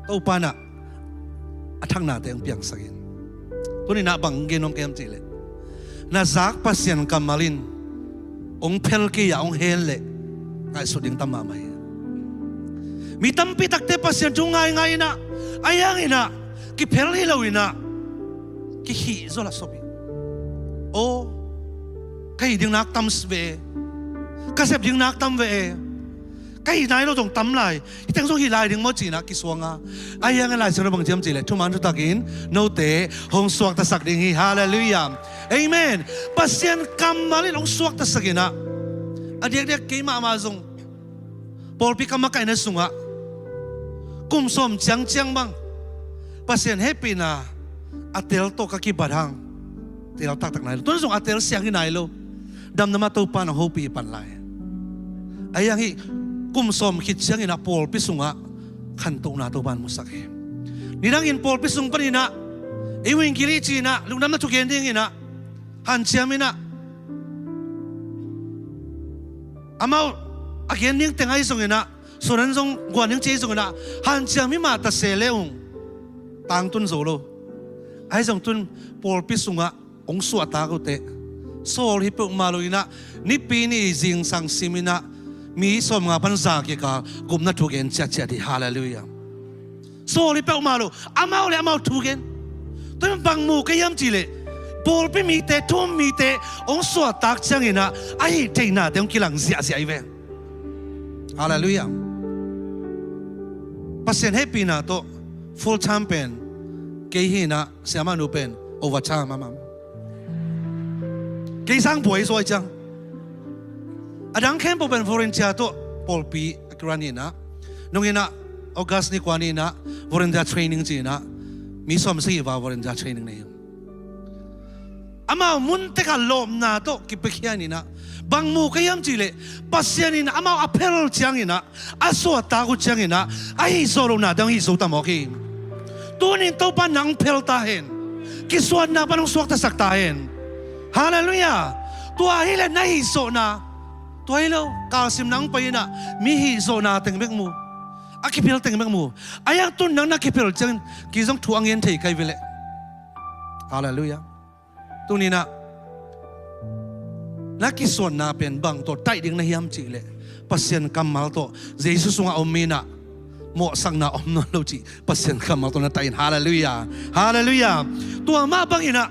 Topa'n ah a thaknate hong piangsak in. Tuni in ah bang gen nuam ka hiam cih leh, na zak Pasian kammal in hong phel kei a hong hen leh ngaihsut ding tam mahmah hi. Mi tampi takte Pasian thu ngaingai in ah, ahi hang in ah kiphel hi lo in ah kikhih zaw lah sop hi. Aw, ka hih ding nak tam ve e, ka sep ding nak tam ve e, ka hih nai lo zong tam lai, hih teng zong hih lai ding maw ci in ah kisuang a. Ahi hangin Lai Siangtho bang ci hiam cih leh, thuman thutakin note hong suaktasak ding hi. Halleluiah. Amen. Pasian kammal in hong suaktasak in ah, a diakdiak kei mahmah zong pawlpi ka makaihna sungah kum sawm ciangciang bang Pasian hehpihna a tel tawh ka kibat hang, tel taktak nai lo. Tun zong a tel siang hi nai lo. Damdam a Topa'n hong hopih pan lai. Ahi hang hih kum sawm khit ciangin ah pawlpi sungah khantohna Topa'n musak hi. Nidangin pawlpi sung panin ah i wingkili ci in ah lungdamna thugen dingin ah hanciam in ah, amau a gen ding teng ahi zongin ah, suan an zong guan ding ci ahi zongin ah, hanciam hi mah ta se le ung tangtun zo lo. Ahi zong tun pawlpi sungah hong suahtak uh teh, sawl hi peuhmah lo in ah, nipi ni zingsang sim in ah, mi sawmnga pan za kikal gupna thu gen ciatciat hi. Halleluiah. Sawl hi peuhmah lo, amau le amau thu gen. Tua in bang mu ka hiam cih leh, pawlpi mite, thu-um mite hong suahtak ciangin ah a hih theihnate hong kilang ziahziah hi ve. Halleluiah. Pasian hehpihna tawh full time pen kei hi in ah, siamah nu pen overtime a mah. Kei sang buai zaw hi ciang, a dang khempeuh pen volunteer tawh pawlpi a kirun hi in ah, nung in ah August ni kua ni in ah volunteer training ci in ah, mi sawmsagih val volunteer training nei hi. Amau mun tekah lawpna tawh kipiakhia in ah, bang mu ka hiam cih leh, Pasian in amau a phel ciangin ah, a suahtak uh ciangin ah, a hih zawh lohnate hong hih zo ta mawk hi. Tunin Topa nang phel ta hen. Kisuanna pan hong suaktasak ta hen. Halleluiah. Tua hileh na hihzawhna, tua hi lo, kalsim nang pai inah mi hihzawhna teng bek mu. A kiphel teng bek mu. A iang tun nang na kiphel ciangin kei zong thu a ngen thei kai veleh. Halleluiah. Tuninah na kisuanna pen bang tawh taih ding na hiam cihleh, Pasian kammal tawh, Jesu sungah om inah mawhsakna om nawn lo cih Pasian kammal tawh na taih in. Halleluiah. Halleluiah. Tua mah banginah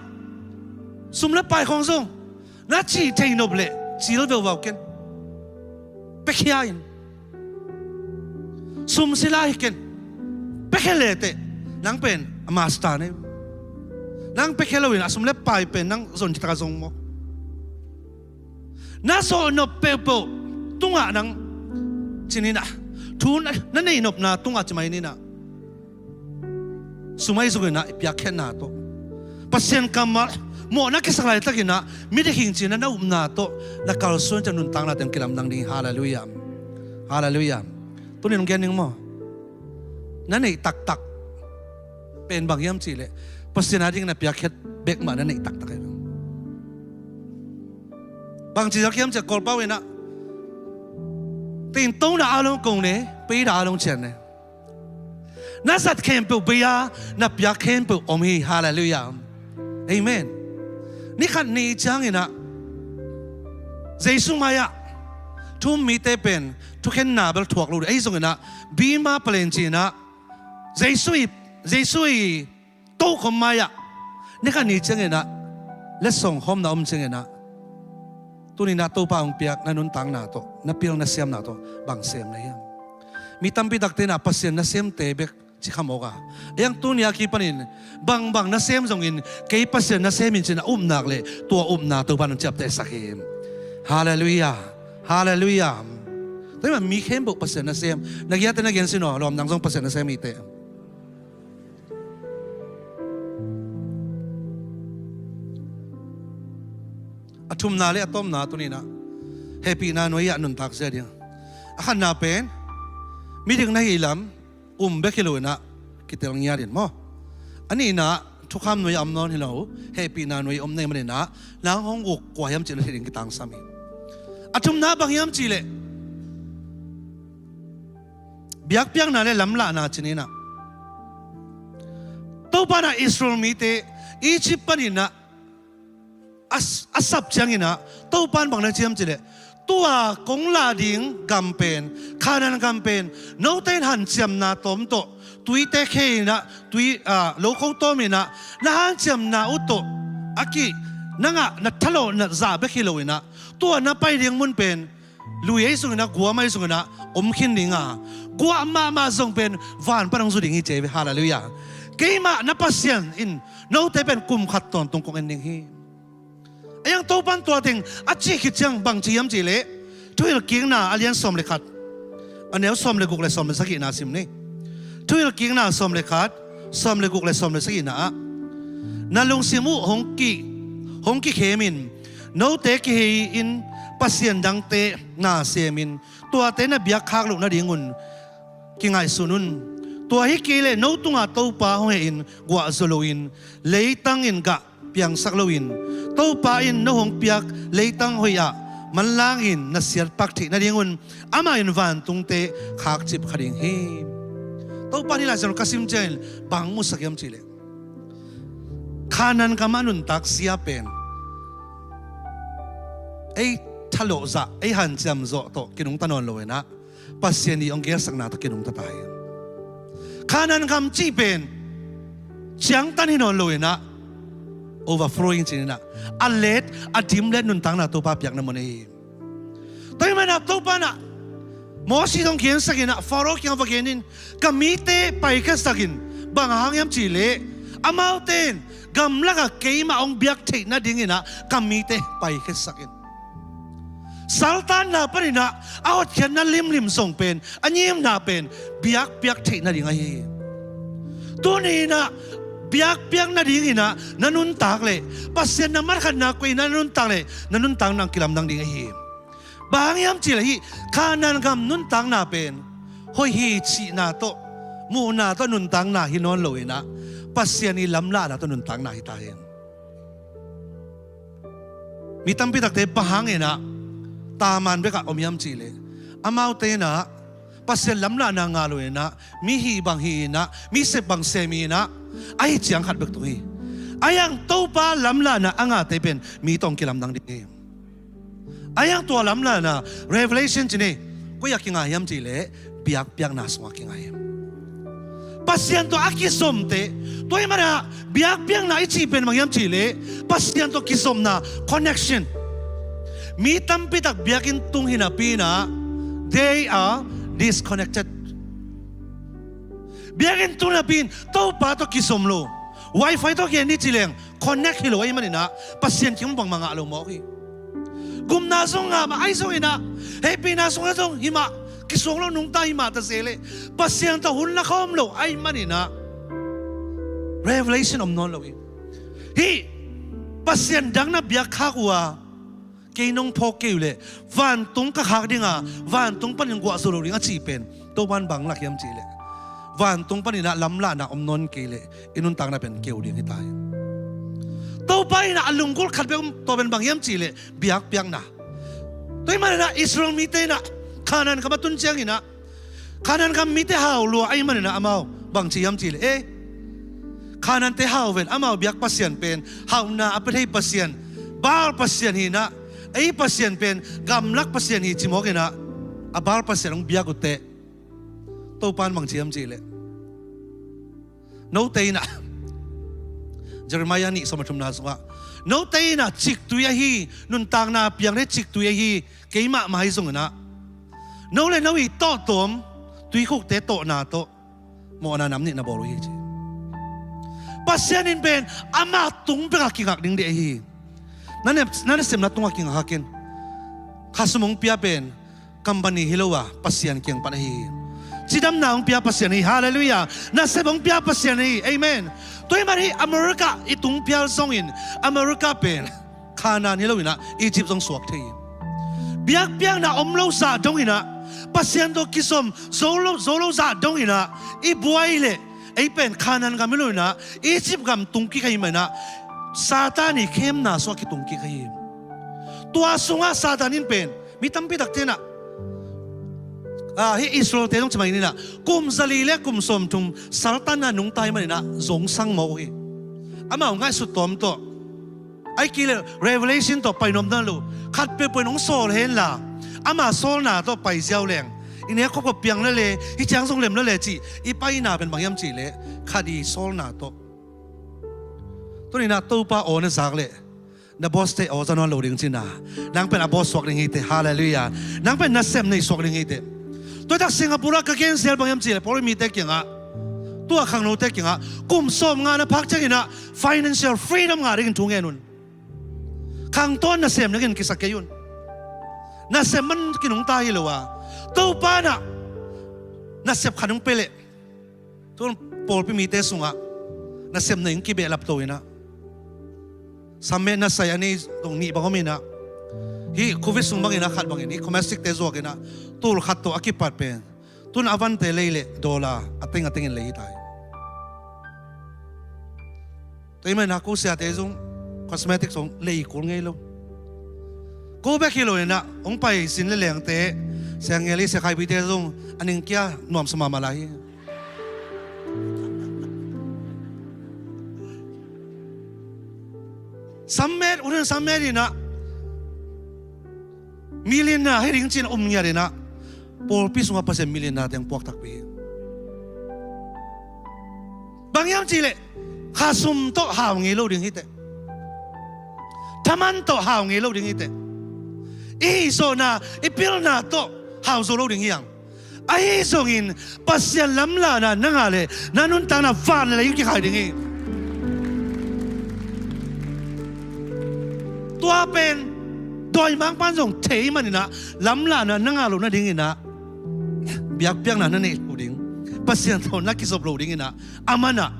sum le pai khawng zong na cih thei nop leh cil veuvau ken. Pekhia in. Sum sila hi ken. Pekhia leteh nang pen a master nei. Nang pekhia loin a sum le pai pen nang zon citak a zong maw? Na zawh nop peuhpeuh tungah nang ci ninah, thu na, na neih nopna tungah ci mai ninah, sum ahi zonginah i piakkhiatna tawh, Pasian kammal mawhna kisak laitakinah midik hing cinah na upna tawh na kalsuan ciang nuntakna teng kilamdang ding hi. Halleluiah. Halleluiah. Tunin hong gen ning maw? Na neih taktak pen bang hiam cihleh, Pasian a ding na piakkhiat bek mah na neih taktak hi. Bangci zak hiam ciah Kawlpau inah, tintona a long kong ne, peida a long cian ne. Na zat khempeuh bei-a na piak khempeuh om hi. Halleluiah. Amen. Nikhat ni cianginah Jesu mai-ah thu-um mite pen thukhenna bel thuak lo dih. Ahi zonginah bima palen cinah Jesu i, Jesu i tokhom mai-ah nikhat ni cianginah letsong khawmna om cianginah, tuninah Topa hong piak na nuntakna tawh, na pil na siamna tawh bang sem na hiam? Mi tampi takte inah Pasian nasemte bek ci kha mawk a. Ei ang tuni a kipanin bangbang nasem zongin kei Pasian nasem in cin a upna leh tua upna Topa in hong ciaptehsak hi. Halleluiah. Halleluiah. Tua hi mah mi khempeuh Pasian nasem. Na giate na gen sin aw, lawm nang zong Pasian nasem hi teh. A thumna le a tawpna tuninah hehpihna nuai-ah nuntak zia ding. A khatna pen midik na hih lam um bek hi loinah kitel ngiat in maw? A nihna thukham nuai a om nawn hi lo, hehpihna nuai om na hih maninah nang hong uk kua hiam cih na theih ding kitangsam hi. A thumna bang hiam cihleh biakpiakna le lamlahna cininah Topa inah Israel mite Egypt paninah a, a sap cianginah Topa in bang na ci hiam cihleh, tua kong lah ding gam pen, Khanan gam pen note in hanciamna tawm tawh tuite khe inah, tui, a, lokho tawm inah na hanciamna uh tawh a ki, nangah na thalawh na zah bek hi loinah tua na pai ding mun pen lui ahi zonginah, guam ahi zonginah om khin ding a, guah mahmah zong pen van pan hong zu ding hi ci hi ve. Halleluiah. Keimah na Pasian in note pen kum khat tawntung kong en ding hi. Ei ang Topa in tua teng a cih khit ciang bang ci hiam cihleh, Thuhilhkikna a lian sawm le khat, a neu sawm le guk le sawm le sagihna sim ni. Thuhilhkikna sawm le khat, sawm le guk le sawm le sagihna ah, na lungsim uh hong ki, hong kikhem in, note kihei-in pasian dangte na semin, tuate na biakkhak loh nadingun kingaihsun un. Tua hi kei leh no tungah Topa hong hehin guah zaw loin, leitang in gah piangsak loin, Topa in no hong piak leitang hoih ah manlangin na siatpak theih nadingun amah in vantungte khakcip kha ding hi. Topa in hih Lai Siangtho ka sim ciangin bang musak hiam cihleh, Khanan gam a nuntak zia pen ei thalawh zah, ei hanciam zawh tawh kinungta nawn loinah, Pasian ii hong gelsakna tawh kinungta ta hi. Khanan gam cih pen ciangtan hi nawn loinah, overflowing cininah, a let, a dim let nuntakna Topa piakna mun ahi hi. Tua hi manah Topa inah Moses hong gensakinah Faro kiang va genin, ka mite paikhiatsakin, bang hang hiam cihleh, amaute in gamlakah keimah hong biak theih nadinginah ka mite paikhiatsakin. Saltanna paninah a hotkhiatna limlim zong pen, a ngimna pen biakpiak theih nading ahi hi. Tuni inah biakpiak nadinginah na nuntak leh, Pasian na matkhatna koihna na nuntak leh, na nuntakna kilamdang ding ahi hi. Bang hang hiam cihleh hih Khanan gam nuntakna pen hoih hi cihna tawh muhna tawh nuntakna hi nawn lo inah, Pasian i lamlahna tawh nuntakna hi ta hen. Mi tampi takte bang hang inah taman bekah om hiam cihleh, amaute inah Pasian lamlahna ngah lo inah, mi hih bang hih inah, mi sep bang sem inah, ahi ciang khat bek tung hi. Ahi hang Topa lamlahna a ngahte pen mi tawh kilamdang ding hi. Ahi hang tua lamlahna, revelation ci ni, koi ah kinga hiam cihleh, biakpiakna sungah kinga hi. Pasian tawh a kizomte, tua ahih manin ah biakpiakna i cih pen bang hiam cihleh, Pasian tawh kizomna, connection. Mi tampi tak biakinn tung hi napi inah, they are disconnected. Biakinn tung napi in Topa tawh kizom lo. Wifi tawh gen ni ci leng, connect hi lo ahih manin ah Pasian kiang bangmah ngah lo mawk hi. Gupna zong ngah mah, ahi zongin ah hehpihna sungah zong hi mah, kisuang lo nungta hi mah ta se leh, Pasian tawh hun la khawm lo ahih manin ah revelation om nawn lo hi. Hih Pasian dang na biak khak uh a, kei nong phawk kei uh leh vantung ka khak ding a, vantung panin guah zo lo ding a cih pen, Topa in bang lak hiam cihleh, vantung panin ah lamlahna om nawn kei leh i nuntakna pen keu ding hi ta hi. Topa inah a lunggulh khat bek om, tua pen bang hiam cihleh, biakpiakna. Tua ahih manin ah Israel mite inah Kanaan gam a tun ciang inah, Kanaan gam mite hau lua ahih manin ah amau bang ci hiam cihleh, eh, Kanaante hau ven, amau biak pasian pen hauhna a pia thei pasian, Baal pasian hi inah, ei pasian pen gamlak pasian hi ci mawk inah, a Baal pasian hong biak uh teh, Topa in bang ci hiam cihleh, note inah, Jeremiah nih sawm a thumna sungah, note inah ciktui ahi, nuntakna piang thei ciktui ahi, keimah mah ahi zongin ah, no le no i tawhtawm tuikhukte tawhna tawh mawhna nam nih na bawl uh hi ci. Pasian in pen amah tung bekah kingak ding deh ahi. Na ne-, na nasepna tungah kingak kha ken. Khasum hong pia pen company hi lo a, Pasian kiang pan ahi hi. Cidamna hong pia Pasian hi, halleluiah. Nasep hong pia Pasian hi, amen. Tua ahih manin hih America i tung phial zongin, America pen Kanaan hi lo inah, Egypt zong suak thei hi. Biakpiakna om lo zah dong inah, Pasian tawh kizom zo lo, zo lo zah dong inah i buai leh, ei pen Kanaan gam hi lo inah, Egypt gam tung kik ahih manin ah, Satan i khemna sungah kitung kik ahi hi. Tua sungah Satan in pen mi tampi takte inah, ah, hih Israel-te zong ci mai ni inah, kum zali le kum sawmthum saltanna nungta ahih manin ah zong sang mawk uh hi. Amau ngaihsut tawm tawh, ahih kei leh revelation tawh pai nuam nawn lo. Khat peuhpeuh in hong sawl hen la, ama sawlna tawh pai ziau leng, i nek khop khop piang la le, hih ciang zong lem la le cih i paina pen bang hiam cihleh, khat i sawlna tawh. Tuni inah Topa aw na zak leh, na boss-te aw za nawn lo ding cihna, nang pen a boss suak ding hi teh, halleluiah. Nang pen nasem nei suak ding hi teh. Tua tak Singapore ah ka gen zel bang hiam cihleh, Pawlpi mite kiangah, tua khangnote kiangah, kum sawmnga na phak ciang inah financial freedom ngah dingin thu ngen un. Khangto-in nasem dingin kisa kei un. Nasem man kinungta hi lo a, Topa inah nasep khat hong pia leh, tu pawlpi mite sungah nasem nei hong kibehlap to inah, sammet na sai a nei dong nih bang om inah, hih covid sung bang inah khat bangin, hih Commercial-te zuak inah, tul khat tawh a kipat pen, tun a vante lei leh dollar a teng a tengin lei hi ta hi. Tua ahih manin ah ko siate zong cosmetic zong lei kul ngei lo. Ko bek hi lo inah, hong pai sin le lengte, Sia Ngeli, Sia Khaipite zong a ning kia nuamsa mahmah lai hi. Sammet, urin sammet inah, millionaire hi ding ci-in um ngiat inah, pawlpi sungah Pasian millionaire-te hong puak takpi hi. Bang hiam cihleh, khasum tawh hau ngei lo ding hi teh. Thaman tawh hau ngei lo ding hi teh. I hihzawhna, i pilna tawh hau zo lo ding hi hang. Ahi zongin Pasian lamlahna na ngah leh, na nuntakna van le lei kikhai ding hi. Tua pen dawimangpa'n zong thei manin ah, lamlahna na ngah loh nadingin ah, biakpiakna na neih loh ding, Pasian tawh na kizop loh dingin ah, a man ah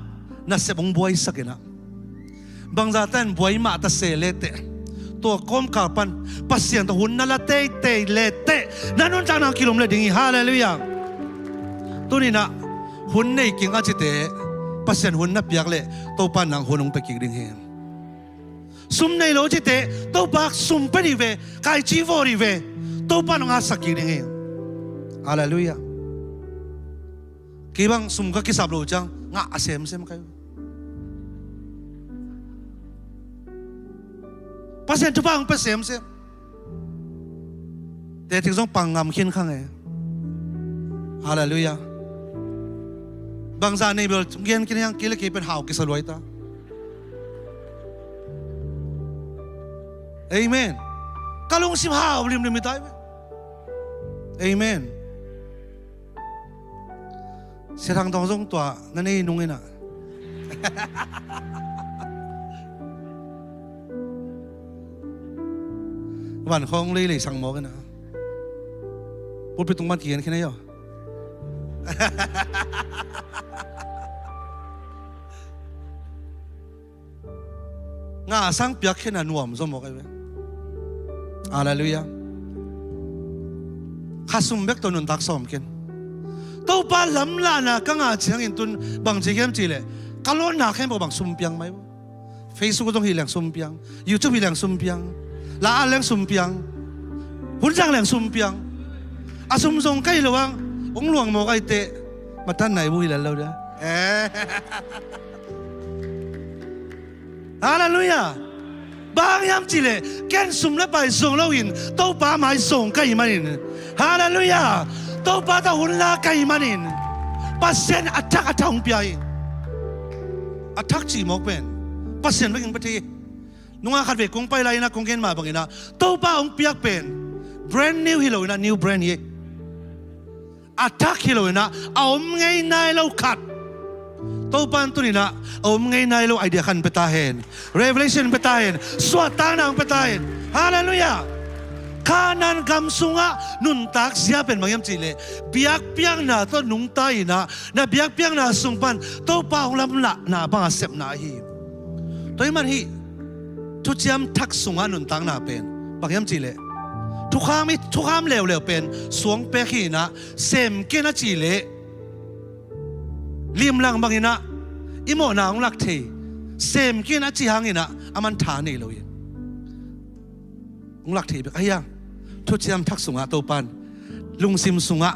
nasep hong buaisak inah, bangzah tan buai mah ta se leteh, tua kawmkal pan Pasian tawh hun na la teitei leteh, na nuntakna kilawm le ding hi. Halleluiah. Tuni inah Hun nei keng a cite, Pasian hun na piak leh Topa nang hun hong pia kik ding hi. Sum nei lo cite, Topa sum pia dih ve, khaici vawh dih ve, Topa nang a sak kik ding hi. Halleluiah. Kei bang sum ka kisap lo ciang ngah a semsem kai. Pasian thupha hong pia semsem. Teci zong pang ngam khin khang e. Halleluiah. Bangzah nei bel gen khin hiang, kei le kei pen hau kisa luai ta. Amen. Ka lungsim hau limlim hi ta hi ve. Amen. Sia Thang Tawng zong tua na nei nung inah. Van khawng leilei sang mawk inah. Pulpit tung man kigen khin ahi aw. Ngah a sang piak khin a nuam zaw mawk ahi ve. Halleluiah. Kha sum bek tawh nuntak sawm khin. Topa lamlahna ka ngah ciangin tun bang ci hiam cihleh, ka lawnna khempeuh bang sum piang mai. Facebook zong hi leng sum piang, YouTube hi leng sum piang, la-at leng sum piang, hunzang leng sum piang. A sum zong ka hi lo ang, hong luang mawk ahi teh, matan nai bu hi lel lo dia. Eh. Halleluiah. Bang hiam cihleh, ken sum le pai zong loin Topa mai zong ka hih manin. Halleluiah. Topa tawh hun la ka hih manin Pasian a thak a thak hong pia hi. A thak cih mawk pen Pasian bek in pia thei hi. Nunga khat vei kong pai lai inah kong gen mah bang inah Topa hong piak pen brand new hi lo inah new brand hi. A thak hi lo inah a om ngei nai lo khat. Topa in tuni inah a om ngei nai lo idea khat pia ta hen. Revelation pia ta hen. Suahtakna hong pia ta hen. Halleluiah. Kanaan gam sungah nuntak zia pen bang hiam cihleh, biakpiakna tawh nungta inah, na biakpiakna sung pan Topa hong lamlahna bang a sepna ahi. Tua ahih man hih thuciam thak sungah nuntakna pen bang hiam cihleh, thukham i thukham leuleu pen suang pek hi inah, sem ken a cihleh, limlang bang inah i mawhna hong lak thei. Sem ken a ci hang inah a man tha nei lo hi. Hong lak thei bek ahi hang, thuciam thak sungah Topa in lungsim sungah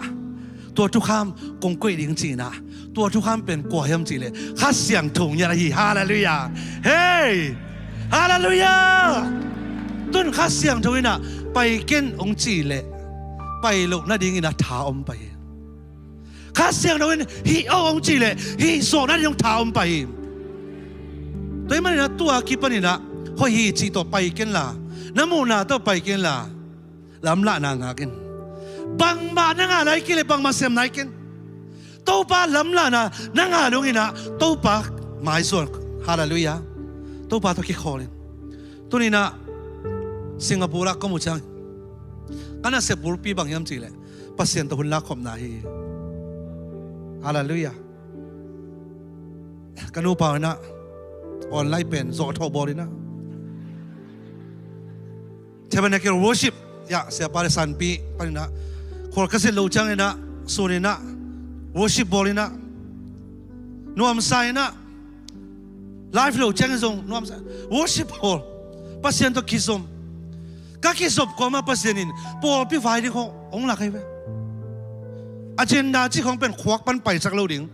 tua thukham kong koih ding ci inah, tua thukham pen kua hiam cihleh, Kha Siangtho ngiat ahi. Halleluiah. Hei. Halleluiah. Tun Kha Siangtho inah pai ken hong cihleh, pai loh nading inah tha om pai hi. Kha Siangtho in hih aw hong cihleh, hih zawh nading hong tha om pai hi. Tua ahih man inah tua kipan inah hoih hi cih tawh pai ken la, na muhna tawh pai ken la, lamlahna ngak in. Bangmah na ngah lai kei leh bangmah sem nai ken. Topa lamlahna na ngah dong inah Topa maizuan. Halleluiah. Topa tawh kikhawl in. Tuni inah Singapore ah ka om uh ciang ka nasep bulpi bang hiam cihleh, Pasian tawh hun lak khopna hi. Halleluiah. Ka nupa inah online pen zawh thawh bawl inah, Tabernacle worship, ya, siapa le sanpi pan inah, khual ka zin loh ciang inah, sun inah, worship bawl inah, nuamsa inah, live lo ciang in zong nuamsa, worship bawl, Pasian tawh kizom. Ka kizop kawmah Pasian in pawlpi vai ding khawng hong lak ahi ve. Agenda cih khawng pen khuak pan paisak lo ding,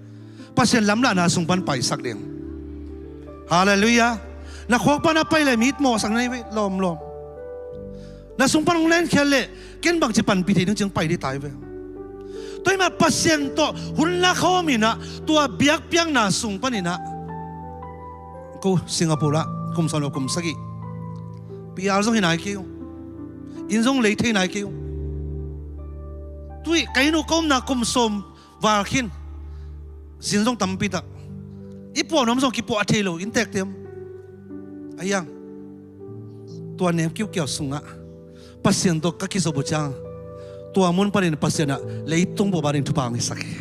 Pasian lamlahna sung pan paisak ding. Halleluiah. Na khuak pan a pai leh mi mawhsak na hi ve, lawmlawm. Na sung pan hong lenkhiat leh ken bangci panpih thei ding ci hong pai ding ta hi ve. Tua ahih man Pasian tawh hun la khawm inah, tua biakpiakna sung pan inah, ko Singapore ah kum sawm le kum sagih, P R zong hi nai kei uh, inn zong lei thei nai kei uh. Tui ka inn uh ka omna kum sawm val khin, zin zong tampi tak, i puah nuam zong kipuah thei lo, innteekte om. Ahi hang, tua nem kiukiau sungah Pasian tawh ka kizop uh ciang, tua mun panin Pasian ah leitung bup a ding thupha hong hisak hi.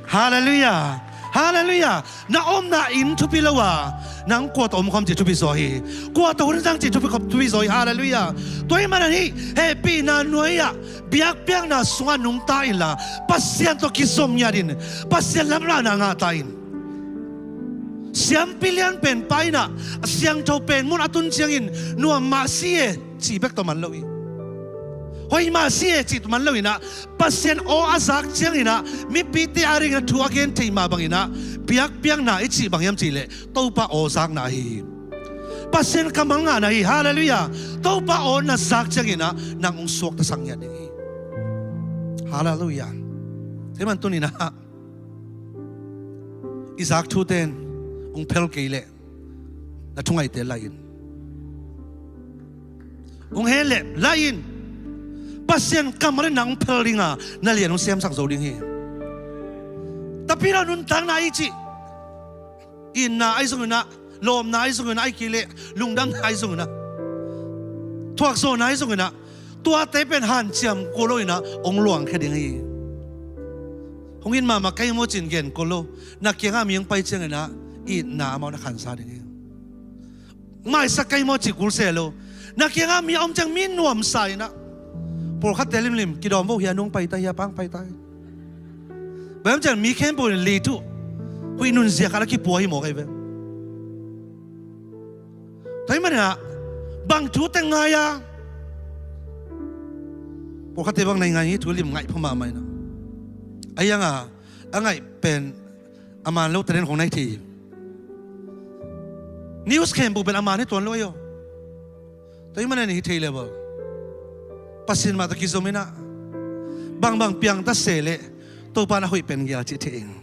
Halleluiah. Halleluiah. Na omna inn thupi lo a, nang kua tawh om khawm cih thupi zaw hi. Kua tawh hun zang cih thupi khawm, thupi zaw hi. Halleluiah. Tua ahih manin hih hehpihna nuai-ah biakpiakna sungah nungta inla, Pasian tawh kizom ngiat in, Pasian lamlahna ngah ta in. Siampi lian pen pa in ah, a siangtho pen mun a tun ciangin nuam mah si e cih bek tawh man lo hi. Hoih mah si e cih tawh man lo in ah, Pasian aw a zak ciangin ah, mipite a dingin a thu a gen thei mah bangin ah, biakpiakna i cih bang hiam cih leh Topa aw zakna ahi hi. Pasian kammal ngahna hi. Halleluiah. Topa aw na zak ciangin ah, nang hong suaktasak ngiat ding hi. Halleluiah. Tua ahih manin tuni-in ah, i zak thute in hong phel kei leh, na thungaihte laih in. Hong hen leh laih in. Pasian kammal in nang hong phel ding a, na lian hong siamsak zo ding hi. Tapidaw nuntakna i cih, itna ahi zongin ah, lawpna ahi zongin ah, ahih kei leh lungdamna ahi zongin ah, thuakzawhna ahi zongin ah, tuate pen hanciam kul lo in ah, hong luangkhia ding hi. Hong it mahmah ka hi maw ci-in gen kul lo. Na kiangah mi hong pai ciangin ah, itna amau na khansa ding hi. Maisak ka hi maw ci kul se lo. Na kiangah mi a om ciang mi nuamsa in ah, pawlkhatte limlim, kidawm vo, hia nu hong pai ta, hia pa hong pai ta. Bang hiam cih leh mi khempeuh in lituh, huih nunzia khat a kipua hi mawk ahi ve. Tua ahih manin ah, bang thu teng ngai a, pawlkhatte bang na hi ngai hi, thu lim ngaih pha mahmah in ah. A hiang a, a ngaih pen a man lo talent khong na hi thei hi. News khempeuh pen a man hi tuan lo ahi aw. Tua ahih manin hi thei leh bel, Pasian mah tawh kizom in ah, bangbang piang ta se leh, Topa in a hoih pen gel cih thei ing.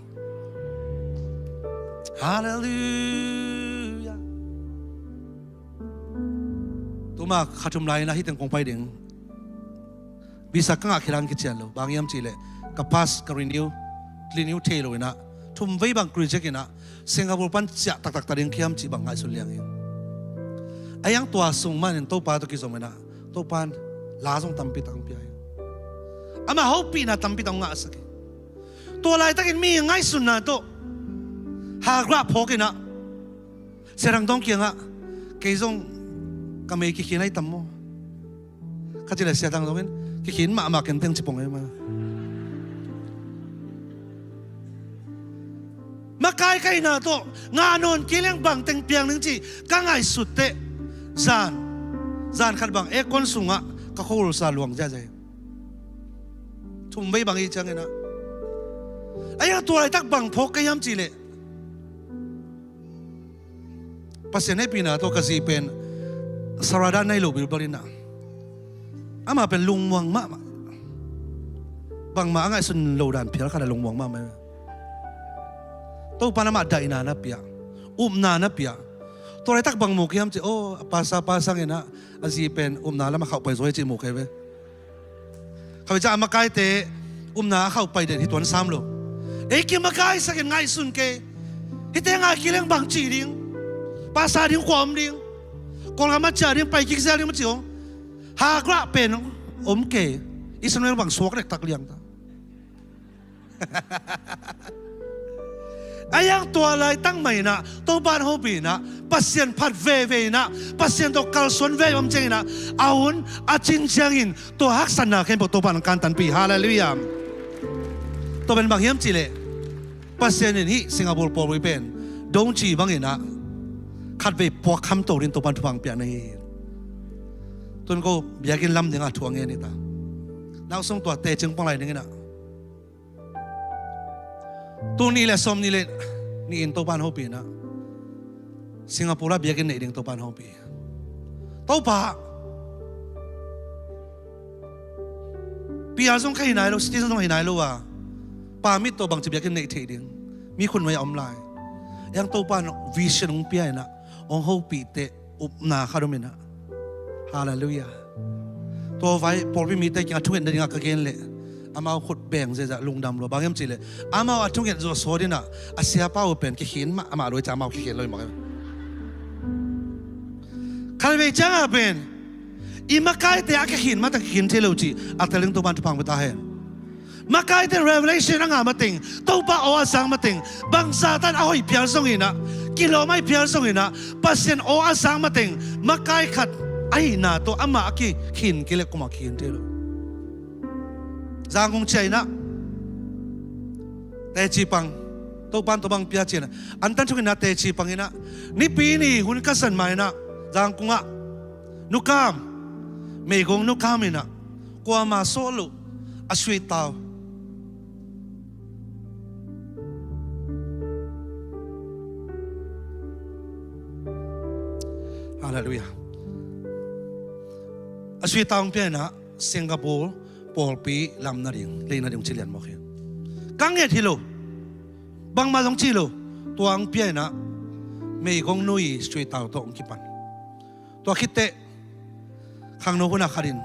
Halleluiah. Tuma kha thum lai-in ah hih teng kong pai ding. Visa ka ngah khit ciang kician lo. Bang hiam cih leh, ka pass ka renew, renew thei lo in ah, thum vei bang reject in ah, Singapore pan ciah taktak ta ding hiam cih bang ngaihsun liang hi. A hiang tua sung manin Topa tawh kizom in ah, Topa in la zong tampi tak hong pia hi. Amah hopihna tampi tak hong ngahsak hi. Tua laitakin mi ngaihsunna tawh, hagra phawk in ah, Sia Thang Tawng kiangah, kei zong ka mei kikhin ahi tam maw? Ka cih leh Sia Thang Tawng in, kikhin mahmah kei ning ci pong ahi mah. Makai ka hihna tawh, ngah nawn kei leng bang teng piang ning cih ka ngaihsut teh, zan, zan khat bang aircon sungah ka khuahulsa luang ziahziah hi. Thum vei bang hi ciangin ah. A hiang tua laitak bang phawk ka hiam cih leh, Pasian hehpihna tawh ka zi pen Sarada nai lo bilbal in ah, amah pen lungmuang mahmah. Bangmah a ngaihsun lo dan phial khat a lungmuang mahmah. Topa in amah daihna na pia, upna na pia. Tua laitak bang mu ka hiam cih leh, aw, a pastor pa sangin ah, a zi pen upna lam a khauh pai zaw hi cih mu ka hi ve. Khatvei ciang a makaite upna a khauh pai den hi tuan sam lo. Ei kimakaihsak in ngaihsun kei. Hihte ngai kei leng bang ci ding? Pastor ding kua om ding? Kawlgam a ciah ding, pai kik zel ding maw ci hong. Hagra pen om kei. Israel bang suak dektak liang ta. A hiang tua laitak mah in ah, Topa in hopih in ah, Pasian phat veve in ah, Pasian tawh kalsuan veve om ciangin ah, a hun a cin ciangin tua haksatna khempeuh Topa in hong kantanpih. Halleluiah. Tua pen bang hiam cih leh, Pasian in hih Singapore pawlpi pen dong ci bangin ah, khatvei puak khamto ding Topa in thupha hong piakna hi. Tun ko biakinn lam dingah thu a ngen hi ta. Nausung tua tecing pang lai dingin ah, tul nih le sawmnih le nih in Topa in hopih in ah, Singapore ah biakinn neih ding Topa in hopih. Topa, P R zong ka hi nai lo, citizen zong hi nai lo a, permit tawh bangci biakinn neih theih ding, mi khut nuai a om lai. A hiang Topa in vision hong pia in ah, hong hopih teh, upna khat om in ah. Halleluiah. Tua vai pawlpi mite kiangah thungetna dingah ka gen leh, amau khut beng ziahziah, lungdam lua. Bang hiam cih leh, amau a thunget zawh sawt in ah, a siapa uh pen kikhin mah, amah lua hi ciang amau kikhin lo hi mah. Khatvei ciangah pen i makaite a kikhin mah tak kikhin thei lo cih a tel ding Topa in thupha hong pia ta hen. Makaite revelation a ngah mateng, Topa aw a sang mateng, bangzah tan a hoih phial zonginah, kilawm a hoih phial zonginah, Pasian aw a sang mateng, makai khat ahihna tawh amah a kikhin kei leh kuamah kikhin thei lo. Zangkung ciah inah teci pang, Topan tua bang pia cianah, antan thukinah teci pang inah, Nipi ni hun ka san ma inah, Zangkungah nukam, meigong nukam inah, kuama sawh loh a suitau. Halleluiah. A suitau hong pia inah Singapore pawlpi lam nading, lei nading ci lian mawk hi. Ka nget hi lo, bangmah zong ci lo, tua hong pia inah meigong nui suitau tawh hong kipan. Tua khitteh khangno hunah khatin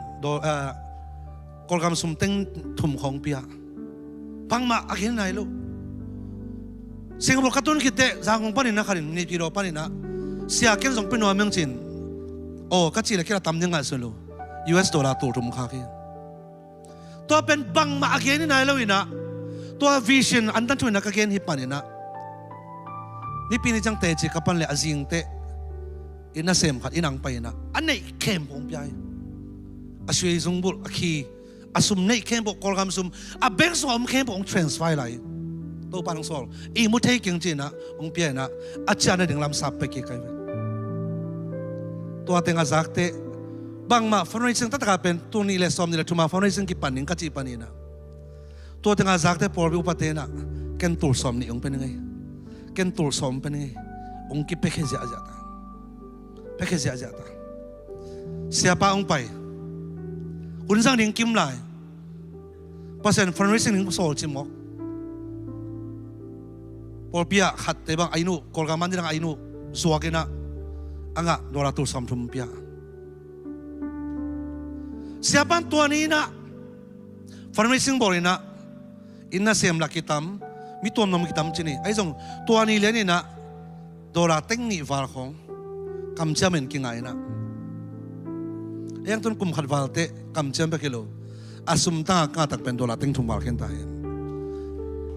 Kawlgam sum teng thum khawng pia. Bangmah a gen nai lo. Singapore ka tun khitteh Zangkung panin a khatin Naypyidaw paninah, sia ken zong pia nuam ing cin, aw ka cih le kila tam ding ngaihsun lo. U S dollar tul thum khak hi. Tua pen bangmah a gen hi nai lo inah, tua vision antan thukinah ka gen hi paninah, Nipi ni ciang teci ka pan le a zingteh inn nasem khat inn ang pai inah, a neih khempeuh hong pia hi. A sui zungbulh, a khi, a sum neih khempeuh, Kawlgam sum, a bank sungah om khempeuh hong transfer lai hi. Topa hong sawl, ihmu thei keng ci inah hong pia inah, a ciah nading lam sap pek hi kai ve. Tua teng a zakteh bangmah fundraising taktakah pen tul nih le sawm nih le thuma fundraising kipan ding ka cih paninah, tua tengah zakte pawlpi upate inah ken tul sawm nih hong pia ning ei, ken tul sawm pia ning ei, hong kipiakhia ziahziah ta. Piakhia ziahziah ta. Siapa hong pai, hun zang ding kim lai. Pasian fundraising ding sawl cimawk. Pawlpi ah khatte bang a inn uh, Kawlgam man ding a inn uh zuak inah, a ngah dollar tul sawm thum pia. Siapan tua ni inah fundraising bawl inah, inn nasem lah kitam, mi tuamnuam kitam ci ni. Ahi zong tua ni lian inah dollar teng nih val khawng kamciam in kingah inah, a hiang tun kum khat val teh kamciam bek hi lo, a sum tangah ka ngah tak pen dollar teng thum val khen ta hi.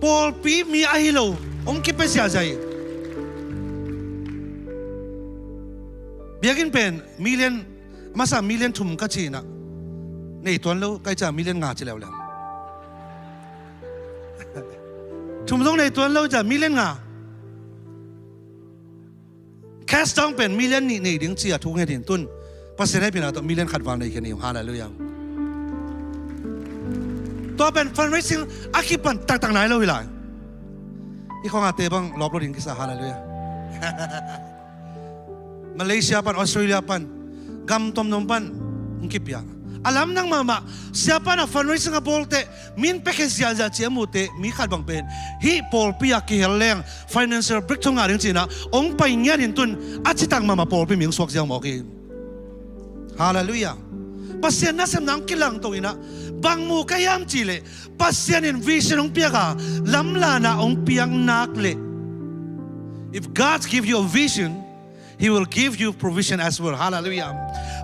Pawlpi mi ahi lo hong kipia ziahziah hi. Biakinn pen million, masa million thum ka ci inah, nei tuan lo, kai ciah million nga ci leuleu. Thum zong nei tuan lo ciah million nga. Cash dong pen million nih nei ding ci a thu nget in tun, Pasian hehpihna tawh million khat val nei khin hi. Halleluiah. Tua pen fundraising a kipan taktak nai lo hi lai. Hih khuangah te bang lawp lo ding kisa. Halleluiah. Malaysia pan, Australia pan, gam tuamnuam pan hong kipia. A lamdang mahmah. Siapa inah fundraising a bawl teh, min piakhia ziahziah ci a mu teh, mi khat bang pen hih pawlpi ah kihel leng financial breakthrough ngah ding ci inah hong pai ngiat in tun, a citak mahmah pawlpi mi hong suak ziau mawk hi. Halleluiah. Pasian nasemna hong kilangto inah, bang mu ka hiam cih leh, Pasian in vision hong piak a, lamlahna hong piak nak leh, if God give you a vision, He will give you provision as well. Halleluiah.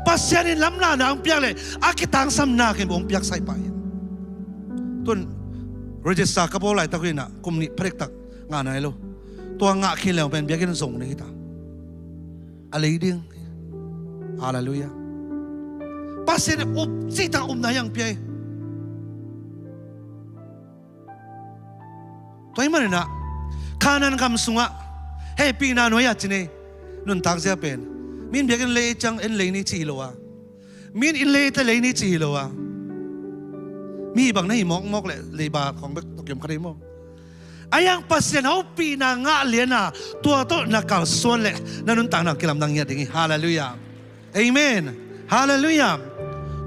Pasian in lamlahna hong piak leh, a kitangsam nak in hong piak sai pah hi. Tun register ka bawl laitak uh inah kum nih pha dektak ngah nai lo. Tua ngah khin leng pen biakinn zong ning hi ta. A lei ding. Halleluiah. Pasian in up cihtak upna hiang pia hi. Tua ahih maninah Kanaan gam sungah hehpihna nuai-ah ci ni. Nuntak zia pen, min biakinn lei ciang en lei ni ci hi lo a, min inn lei teh lei ni ci hi lo a, mi bang na hi mawkmawk leh leiba khawng bek tawh kiom kha dei maw? A hiang Pasian hopihna ngah liana tua tawh na kalsuan leh na nuntakna kilamdang ngiat ding hi. Halleluiah. Amen. Halleluiah.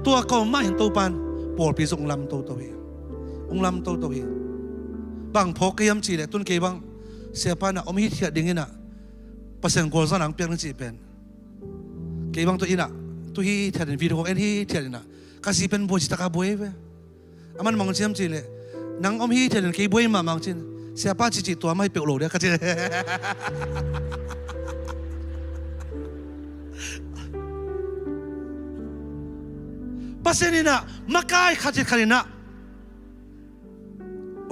Tua kawm mah hin Topan pawlpi zong lam toto hi. Hong lam toto hi. Bang phawk ka hiam cih leh tun kei bang siapa innah om hithiat dinginah Pasian gualzawhna hong piak ding cih pen, kei bang tu innah tu hithiatin video hong en hithiatinah ka zi pen buai citaka buai ve. Aman mong ciam cih leh, nang om hithiatin kei buai mahmah cin, siapa cihcih tua mah hi peuh lo dia ka ci. Pasian innah makai khat hi khat innah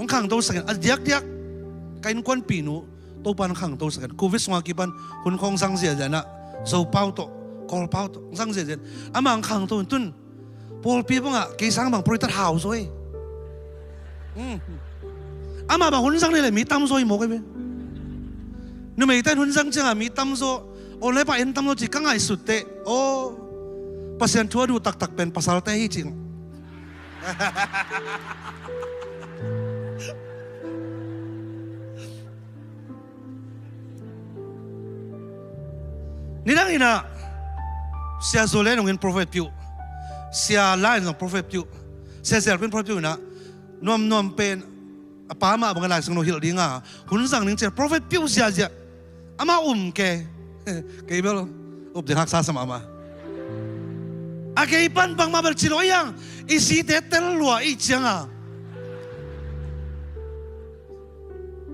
khangto sakin, a diakdiak ka innkuanpihnu Topa in khangto sakin, Covid sungah kipan hun khawng zang ziahziah inah, Zopau tawh, Kawlpau tawh zang ziahziah in, amah khangto in tun pawlpi bangah kei sang bang profet hau zaw hi. Amah bang hun zang ni le mi tam zaw hi mawk hi ve. Numeite in hun zang ciangah mi tam zaw, online pah en tam zaw ci ka ngaihsut teh, aw, Pasian thu a duh taktak pen pasalte hi cing. Nidang inah Sia Zo le nungin profet piuh, Sia Lai in zong profet piuh, Sia Zel pen profet piuh inah, nuamnuam pen a pa mah bangin Lai Siangtho hilh dinga hun zang ning cian profet piuh ziahziah. Amah um ke, kei bel up ding haksa sa mahmah. A kei pan bangmah bel ci lo a, i zite tel lua i cianga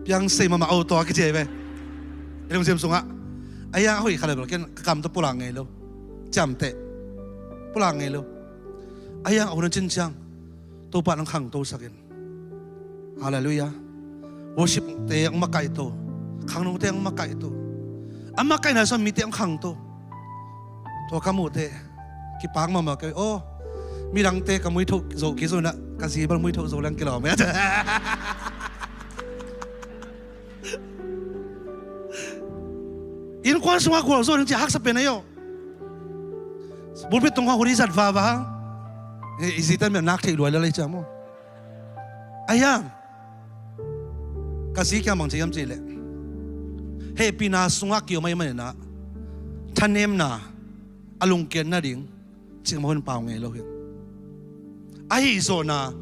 piang sei mahmah auto a kici hi ve. I lungsim sungah a hiang a hoih kha le bel ken ka kam tawh pulak ngei lo. Ciamteh pulak ngei lo. A hiang a hun a cin ciang Topa in hong khangto sakin. Halleluiah. Worship te hong makaihto, khangnote hong makaihto. A makaihna sung mite hong khangto. Tua ka muhte kipak mahmah kei. Aw, midangte ka muithoh zo kei zo inah ka zi bel muithoh zo leng kilawm. Innkuan sungah gualzo ding ci a haksa pen ahi aw. Pulpit tungah hun i zat vava, i zite in bel nak theih lua lel ahi ciang maw. A hiang ka zi kiang bang ci hiam cih leh, hehpihna sungah kiom ahih maninah thanemna a lungkiat nading cih mah hun pau ngei lo hi. A hihzawhna,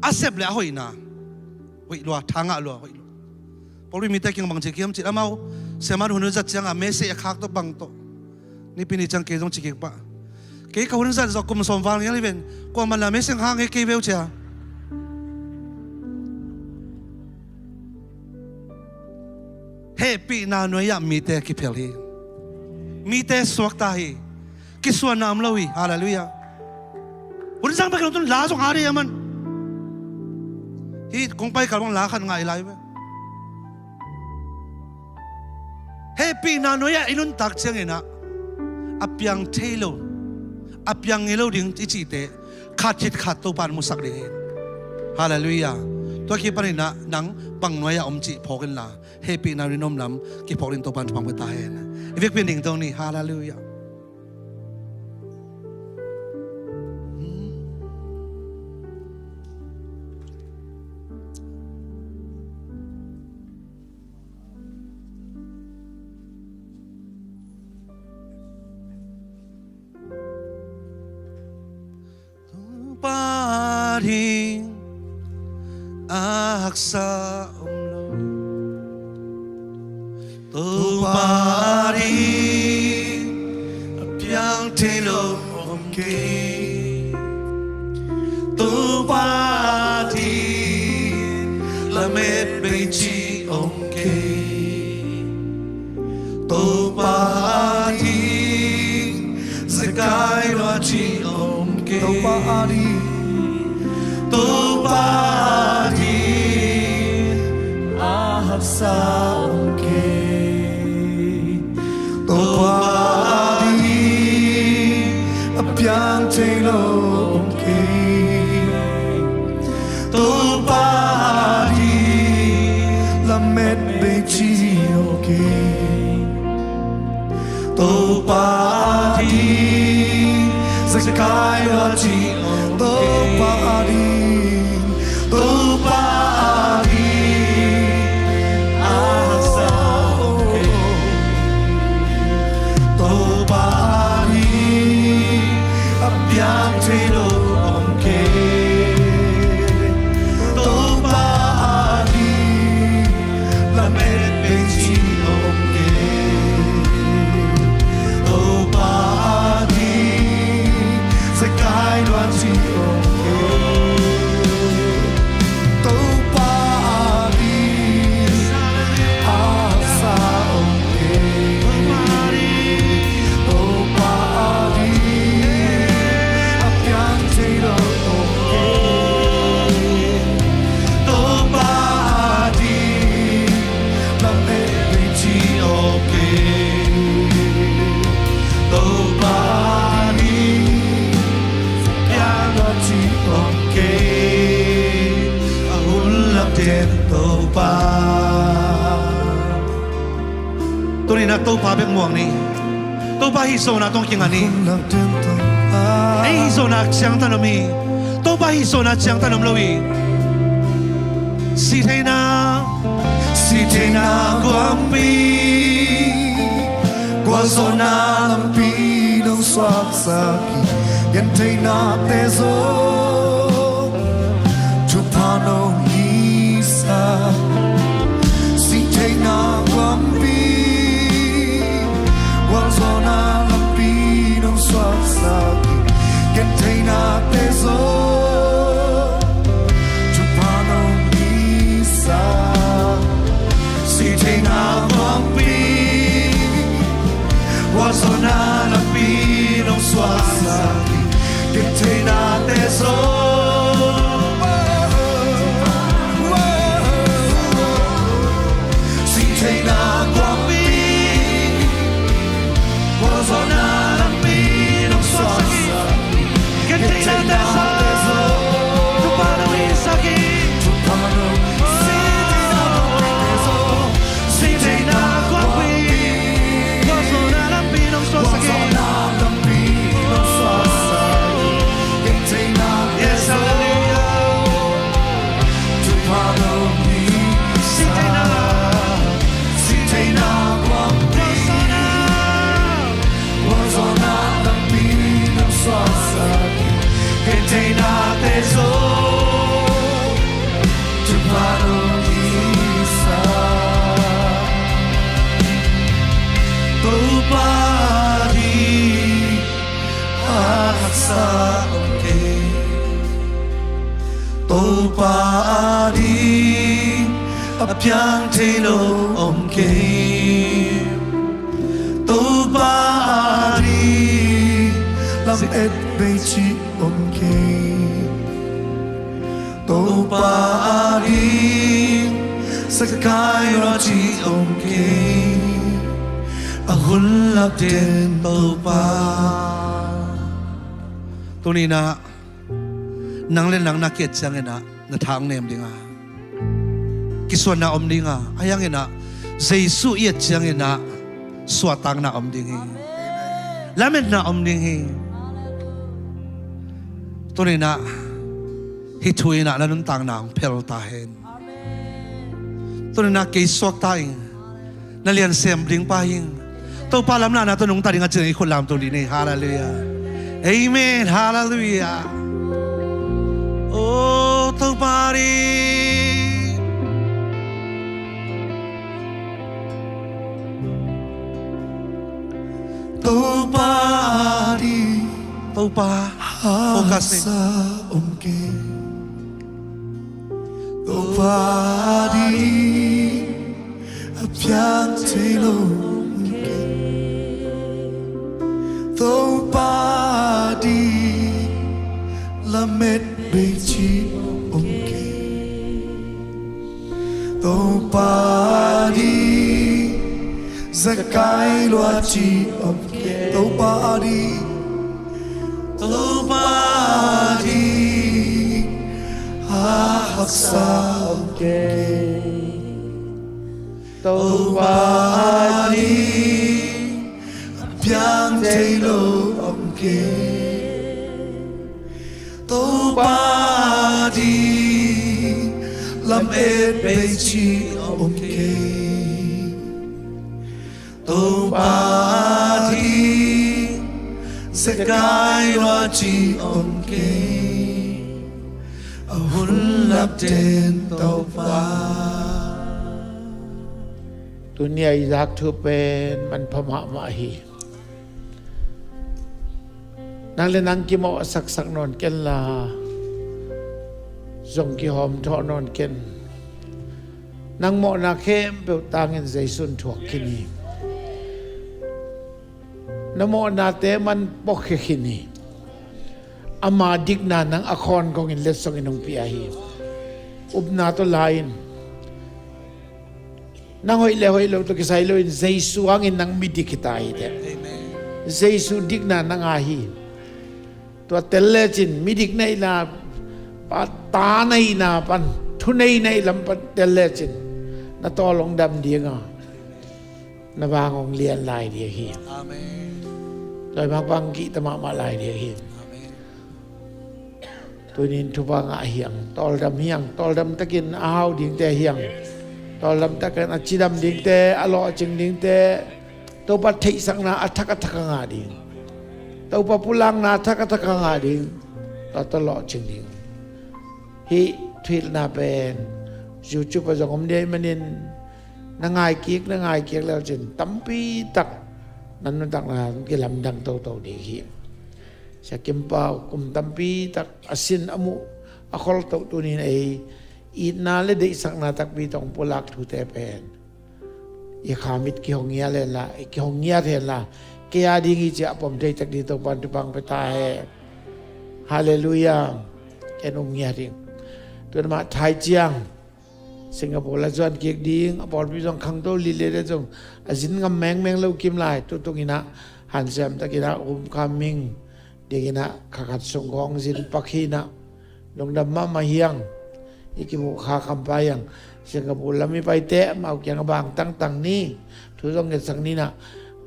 a sep le a hoihna hoih lua, tha ngah lua, hoih lua. Pawlpi mite kiang bang ci hiam cih leh amau siaman hun zat ciangah message a khak tawh bang tawh, nipi ni ciang kei zong ci kik pah. Kei ka hun zat zawh kum sawm val ngel hi ven, kuamah in la message hang hi kei veu cia. Hehpihna nuai-ah mite kiphel hi. Mite suakta hi. Kisuanna om lo hi. Halleluiah. Hun zang bek hi lo tun la zong a dei a man. Hih kong pai kal bang la khat ngai lai ve. Hehpihna nuai-ah i nuntak cianginah a piang thei lo, a piang ngei lo ding i cihte khat khit khat Topa in musak ding hi. Halleluiah. Tua kipaninah nang bang nuai-ah om cih phawk inla, hehpihna nuai-ah om lam kiphawk ding Topa in thupha hong pia ta hen. I vekpi in ding to ni. Halleluiah. Topa ading a haksa om lo. Topa ading a piang thei lo om kei. Topa ading lamet bei ci om kei. Topa ading zekai lua ci om kei. Topa ading, Topa ading a haksa om kei. Topa ading a piang thei lo om kei. Topa ading lamet bei ci om kei. Topa ading zekai lua ci om kei. Topa ading, Topa ading a haksa om kei. Topa ading a piang thei lo om kei. Topa ading lamet bei ci om kei. Topa ading zekai lua ci om Pa. Tuni-in ah Topa bek muang ni. Topa hih zonna tawh kinga ni. Ei hih zonna ciangtan om hi. Topa hih zonna ciangtan om lo hi. Sihtheihna, sihtheihna guangpi, gualzawhna lampi nong suaksak hi. Gentheihnate zong thupha nong hihsak. Sihtheihna guangpi, gualzawhna lampi nong suaksak hi. Gentheihnate zong thupha nong hihsak. Sihtheihna guangpi, gualzawhna lampi nong suaksak hi. Gentheihnate zong, sihtheihna guangpi, gualzawhna lampi nong suaksak hi. Gentheihnate zong, thupha nong hihsak hi. Thupha nong hihsak hi. Sihtheihna guangpi, gualzawhna lampi nong suaksak hi. Yes, hallelujah. Sihtheihna, sihtheihna guangpi, gualzawhna lampi nong suaksak hi. Gentheihnate zong thupha nong hihsak. Topa ading a haksa om kei. Topa ading a piang thei lo om kei. Topa ading lamet bei cih om kei. Topa ading zakai lua cih om kei. A hun lap den Topa. Tuni-in ah nang le nang na ki-et ciangin ah na tha hong nem ding a, kisuanna om ding a, ahi hangin ah Jesu i et ciangin ah suahtakna om ding hi. Lametna om ding hi. Tuni-in ah hih thu in ah na nuntakna hong phel ta hen. Tuni-in ah kei suakta ing. Na lian sem ding pa hi ing. Topa lamlahna tawh nungta ding a cih i khut lamto dih ni. Hallelujah. Amen. Hallelujah. O Topa ding, Topa ding, Topa, focus ni. Haksa om kei. Topa ding a piang thei lo om kei. Topa ding lamet bei cih om kei. Topa ding zakai lua cih om kei. Topa ding, Topa ding a haksa om kei. Topa ding a piang thei lo om kei. Topa ding lamet bei cih om kei. Topa ding zakai lua cih om kei. A hun lap den Topa. Tuni a i zak thu pen manpha mahmah hi. Nang le nang kimawhsaksak nawn kenla, zong kihawmthawh nawn ken. Nang mawhna khempeuh tangin Jesu'n thuak khin hi. Na mawhnate man pawkhia khin hi. Ama dikna nang a khawn kongin letsongin hong pia hi. Upna tawh la-in, nang hoih le hoih lo tawh kisai loin Jesu hangin nang midik hi ta hi teh. Amen. Jesu dikna nang a hi. Tua tel lecin, midik neihna pan, ta neihna pan, thunei neih lam pan tel lecin, Na tawl hong dam ding a, na vang hong lian lai ding hi. Amen. Dawi mah bang kihta mahmah lai ding hi. Amen. Tunin thupha ngah hiang, tawldam hiang, tawldam takin a hau dingte hiang, tawldam takin a cidam dingte, a lawhcing dingte, Topa theihsakna a thak a thak a ngah ding, Topa pulakna a thak a thak a ngah ding, tua tawh lawhcing ding. Hih thuhilhna pen YouTube ah zong om ding ahih manin na ngaikik, na ngaikik leu cin tampi tak na nuntakna kilamdang toto ding hi. Sia Kim Pau kum tampi tak a sin a muh a kholtoh tunin ei itna le deihsakna takpi tawh pulak thute pen i kha mit kihong ngiat hen la, i kihong ngiat hen la, kei a ding hi ci a pom thei tak ding Topa'n thupha hong pia ta hen. Halleluiah. Ken um ngiat hi. Tua mah thai ciang Singapore la zuan kik ding, a pawlpi zong khangto lile le zong a zin ngam mengmeng lo kim lai, tutung in ah hansiam takin ah homecoming dingin ah kha khat sung kong zin pak hi in ah lungdam mahmah hiang. I kimuh kha khampa hiang. Singapore lam i paite amau kiang a bang tangtang ni, thu zong ngetsak ni in ah,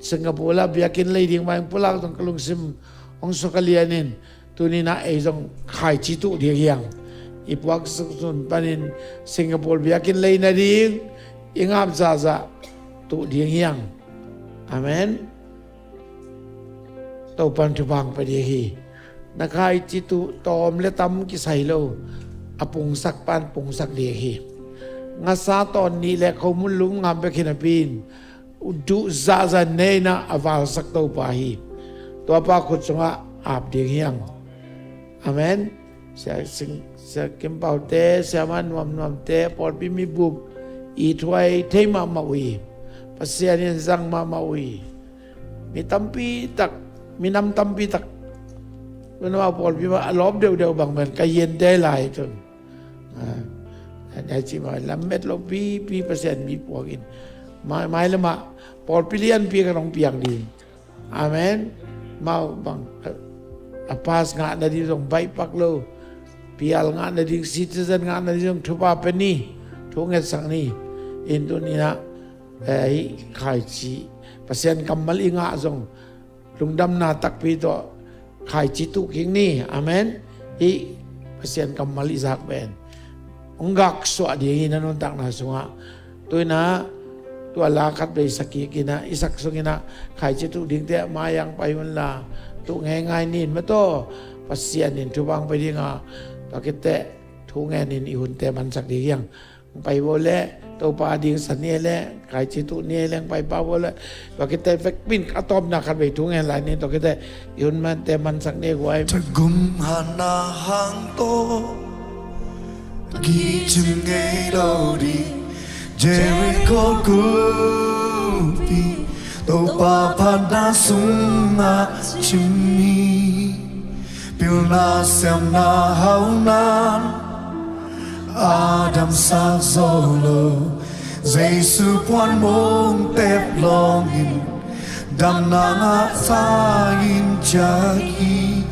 Singapore la biakinn lei ding mah hong pulak zong ka lungsim hong suk a lian in, tuni in ah ei zong khaici tuh ding hiang. I puak suksun panin Singapore biakinn lei nading i ngap zahzah tuh ding hiang. Amen. Topa'n thupha hong pia ding hi. Na khaici tuh tawm le tam kisai lo, a pungsak pa'n pungsak ding hi. Ngasa tawn nih le khomun lum ngam bek hi napi in, duh zahzah nei in ah a valsak Topa hi. Tuapa khut sungah ap ding hiang. Amen. Sia Sing, Sia Kim Pau te, Sia Ma Nuam Nuam te, pawlpi mibup i thuai thei mahmah uh hi. Pasian in zang mahmah uh hi. Mi tampi tak, minam tampi tak, minam a pawlpi mah a lawp deuhdeuh bang pen ka yen te lai tun. Ah, a dai ci mah lam met lo pipi Pasian mi puak in. Mai, mai lamah pawlpi lianpi ka nong piang ding. Amen. Mau bang a pass ngah nading zong baih pak lo, P R ngah nading, citizen ngah nading zong thupha pia ni, thu ngetsak ni. In tuni in ah, eh, hih khaici Pasian kammal i ngah zong lungdamna takpi tawh khaici tuh kik ni. Amen. Hih Pasian kammal i zak pen hong gaksuah ding hi na nuntakna sungah. Tu in ah tua la khat vei sak kik in ah, i sak sung in ah khaici tuh dingte mai ah hong pai un la, tuh ngeingai ni in maw, tua Pasian in thupha hong pia ding a, tua khit teh thu ngen in i hunte mansak ding hiang. Hong pai vo leh Topa a ding sa ni leh, khaici tuh ni leh hong pai pah vo leh, tua khit teh vekpi in a tawpna khat vei thu ngen lai ni, tua khit teh i hun mante mansak ni guai. Thagum hatna hang tawh kicim ngei lo ding, Jericho kumpi Topa phatna sungah cim hi. Pilna siamna haunan a damsak zo lo, Jesu puan mong tep lawngin damna ngah sa in ciah hi.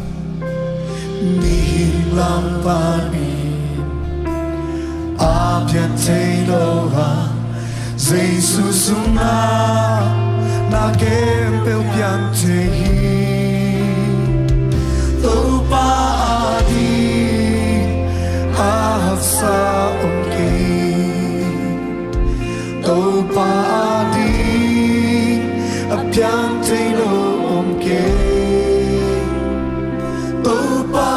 Mihing lam panin a pian thei lo a, Jesu sungah na khempeuh piang thei hi. Topa ading a haksa om kei. Topa ading a piang thei lo om kei. Topa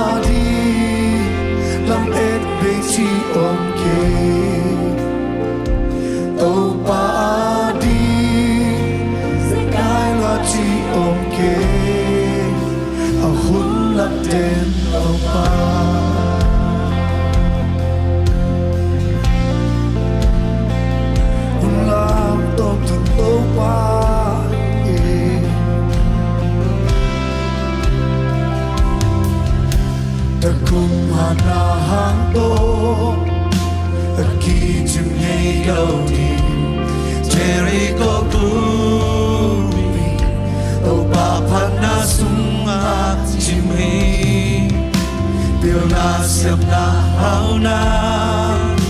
ading lam et bei ci om kei. Topa ading zekai lua ci om kei. A hun lam ten Topa. Hun lam tawm tun Topa. Thagum hatna hang tawh a kicim ngei lo ding, Jericho kumpi Topa phatna sungah cim hi. Pilna siamna haunan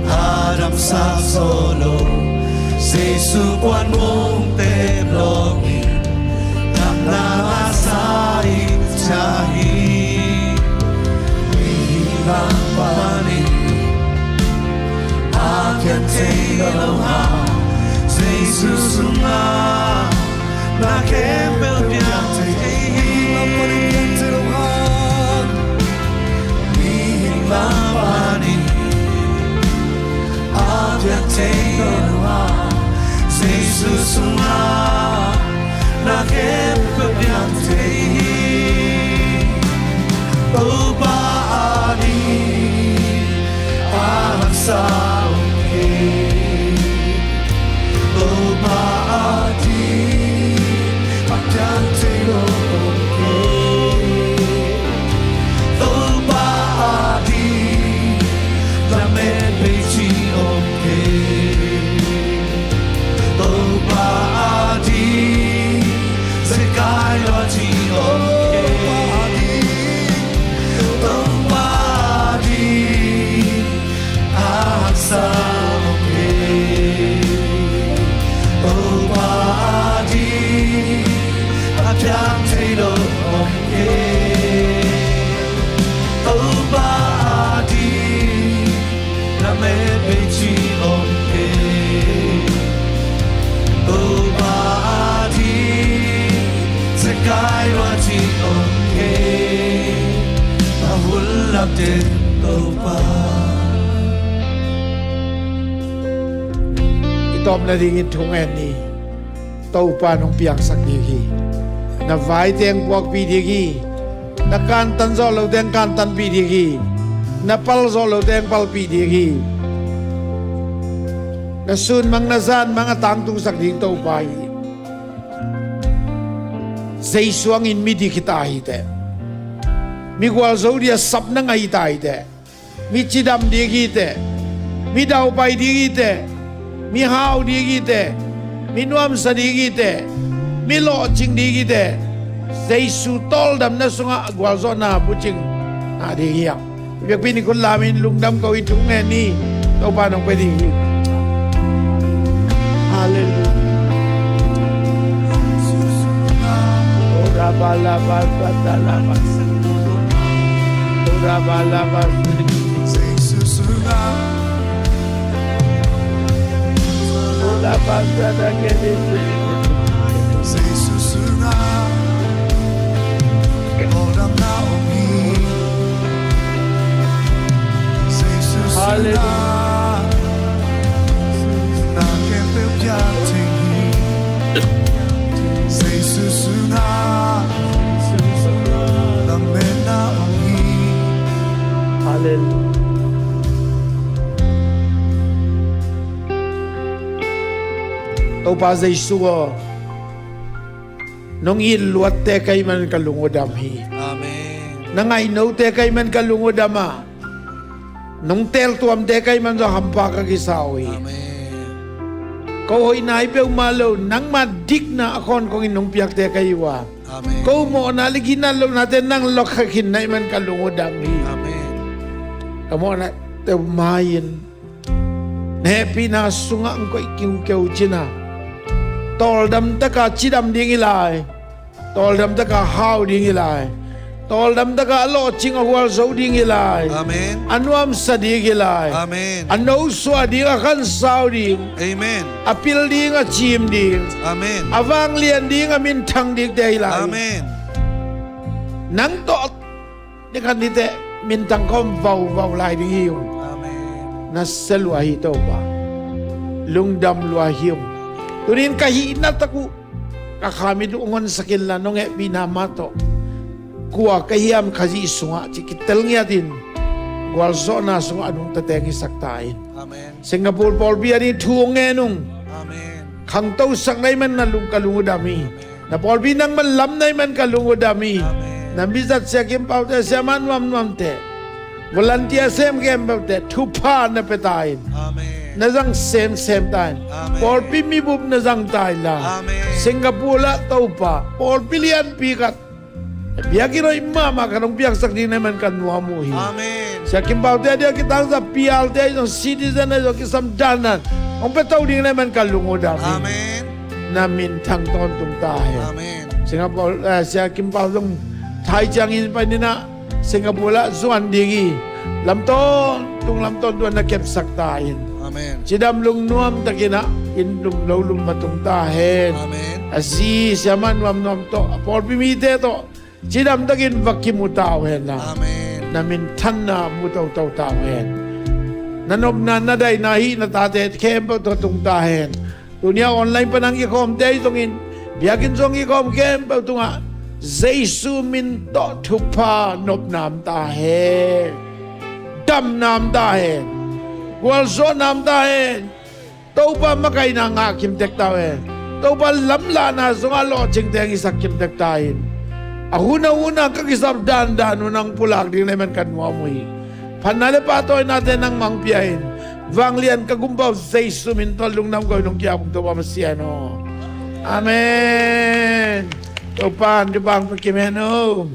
a dam Sa solo Jesu kuan mong te blong in, nam na sa i cha hi. Mihing lam panin a pian thei lo ha, Jesu sungah na khempeuh piang thei hi. Mihing lam panin a piang thei lo ha, Jesu sungah na khempeuh piang thei hi. Topa ading a haksa om kei. Topa ading a piang thei lo om kei. Topa ading lamet bei ci om kei. Topa ading zekai lua ci om kei. Topa ading a haksa om kei. Topa ading a piang thei lo om kei. Topa ading lamet bei ci om kei. Topa ading zekai lua ci om kei. A hun lam ten Topa. I tawpna dingin thu ngen ni. Topa nong piangsak ding hi. Na vai teng puakpih ding hi. Na kantan zawh lo teng kantanpih ding hi. Na pal zawh lo teng palpih ding hi. Na sun mang na zan mang a tangtungsak ding Topa hi. Jesu hangin midik hi ta hi teh. Mi gualzo dia sapna ngah hi ta hi teh. Mi cidam ding hi teh. Mi daupai ding hi teh. Mi hau ding hi teh. Mi nuamsa ding hi teh. Mi lawhcing ding hi teh. Jesu tawldamna sungah gualzawhna bucing ngah ding hi hang. Biakpi ni khut lamin lungdam ko i thu ngen ni. Topa nong pe ding hi. Halleluiah. Ora bala basa dala basa. Ora bala basa. Ora basa da kedi. Halleluiah. Halleluiah. Topa Jesu aw, nong it luatte ka hih man ka lung uh dam hi. Amen. Na ngaihnote ka hih man ka lung uh dam a, nong teeltuamte ka hih man zong hampha ka kisa uh hi. Amen. Ko hoihna hi peuhmah lo, nangma dikna a khawnkongin nong piakte ka hi uh a. Amen. Ko mawhna le ginat lohnate nang luahkha khin na hih man ka lung uh dam hi. Amen. Ka mawhnate uh mai-in na hehpihna sungah hong koih kiukeu cin a, tawldam taka cidam ding hi lai. Tawldam taka hau ding hi lai. Tawldam taka a lawhcing a hualzo ding hi lai. Amen. A nuamsa ding hi lai. Amen. A nosuah ding, a khansau ding. Amen. A pil ding, a cim ding. Amen. A vanglian ding, a minthang dingte hi lai. Amen. Nang tawh ni khat ni teh minthang khawm vauvau lai ding hi ung. Amen. Na sia lua hi Topa. Lungdam lua hi ung. Tunin ka hihna tak uh, ka kha mit uh hong honsak inla, nong hehpihna mah tawh kua ka hiam Khazih sungah cih kitel ngiatin gualzawhna sungah a nungta teng hisak ta in. Amen. Singapore pawlpi ading thu hong ngen ung. Amen. Khangtosak na hih man na lung ka lung uh dam hi. Amen. Na pawlpi nangman lam na hih man ka lung uh dam hi. Amen. Na mizat Sia Kim Pau te, siamah nuamnuamte, volunteer sem khempeuhte thupha na pia ta in. Amen. Na zang semsem ta in. Amen. Pawlpi mibup na zang ta inla. Amen. Singapore ah Topa, pawlpi lianpi khat Biakinn hoih mahmah ka hong piangsak ding na hih man ka nuam uh hi. Amen. Sia Kim Pau te a dia kitangsa pial te ahi zong, citizen ahi zong, kisam dandan hong pia to ding na hih man ka lung uh dam hi. Amen. Na minthang tawntung ta hen. Amen. Singapore, eh, Sia Kim Pau zong thai ciangin panin ah Singapore ah zuan ding hi. Lam tawntung, lam tawntung na kepsak ta in. Amen. Cidam lungnuam takin ah inn lum lo lum va tung ta hen. Amen. A zi siamah nuamnuam tawh, a pawlpi mite tawh cidam takin va kimu ta uh hen la. Amen. Na minthanna mu toto ta uh hen. Na nopna, na daihna hih na tate khempeuh tawh tung ta hen. Tuni a online pan hong kikhawmte ahi zongin, biakinn sung hong kikhawm khempeuh tungah Jesu min tawh thupha nopna om ta hen. Damna om ta hen. Gualzawhna om ta hen. Topa makaihna ngah kimtek ta uh hen. Topa lamlahna sungah lawhcingte hong hisak kimtek ta in. A hun a hun a ka kisap dandan hun hong pulak ding na hih man ka nuam uh hi. Phatna le pahtawinate nangmah hong pia in. Vanglian ka Gumpa uh Jesu min tawh lungdam ko in, hong ki-ap uh Topa Masiah aw. Amen. Topa in thupha hong pia kim hen aw.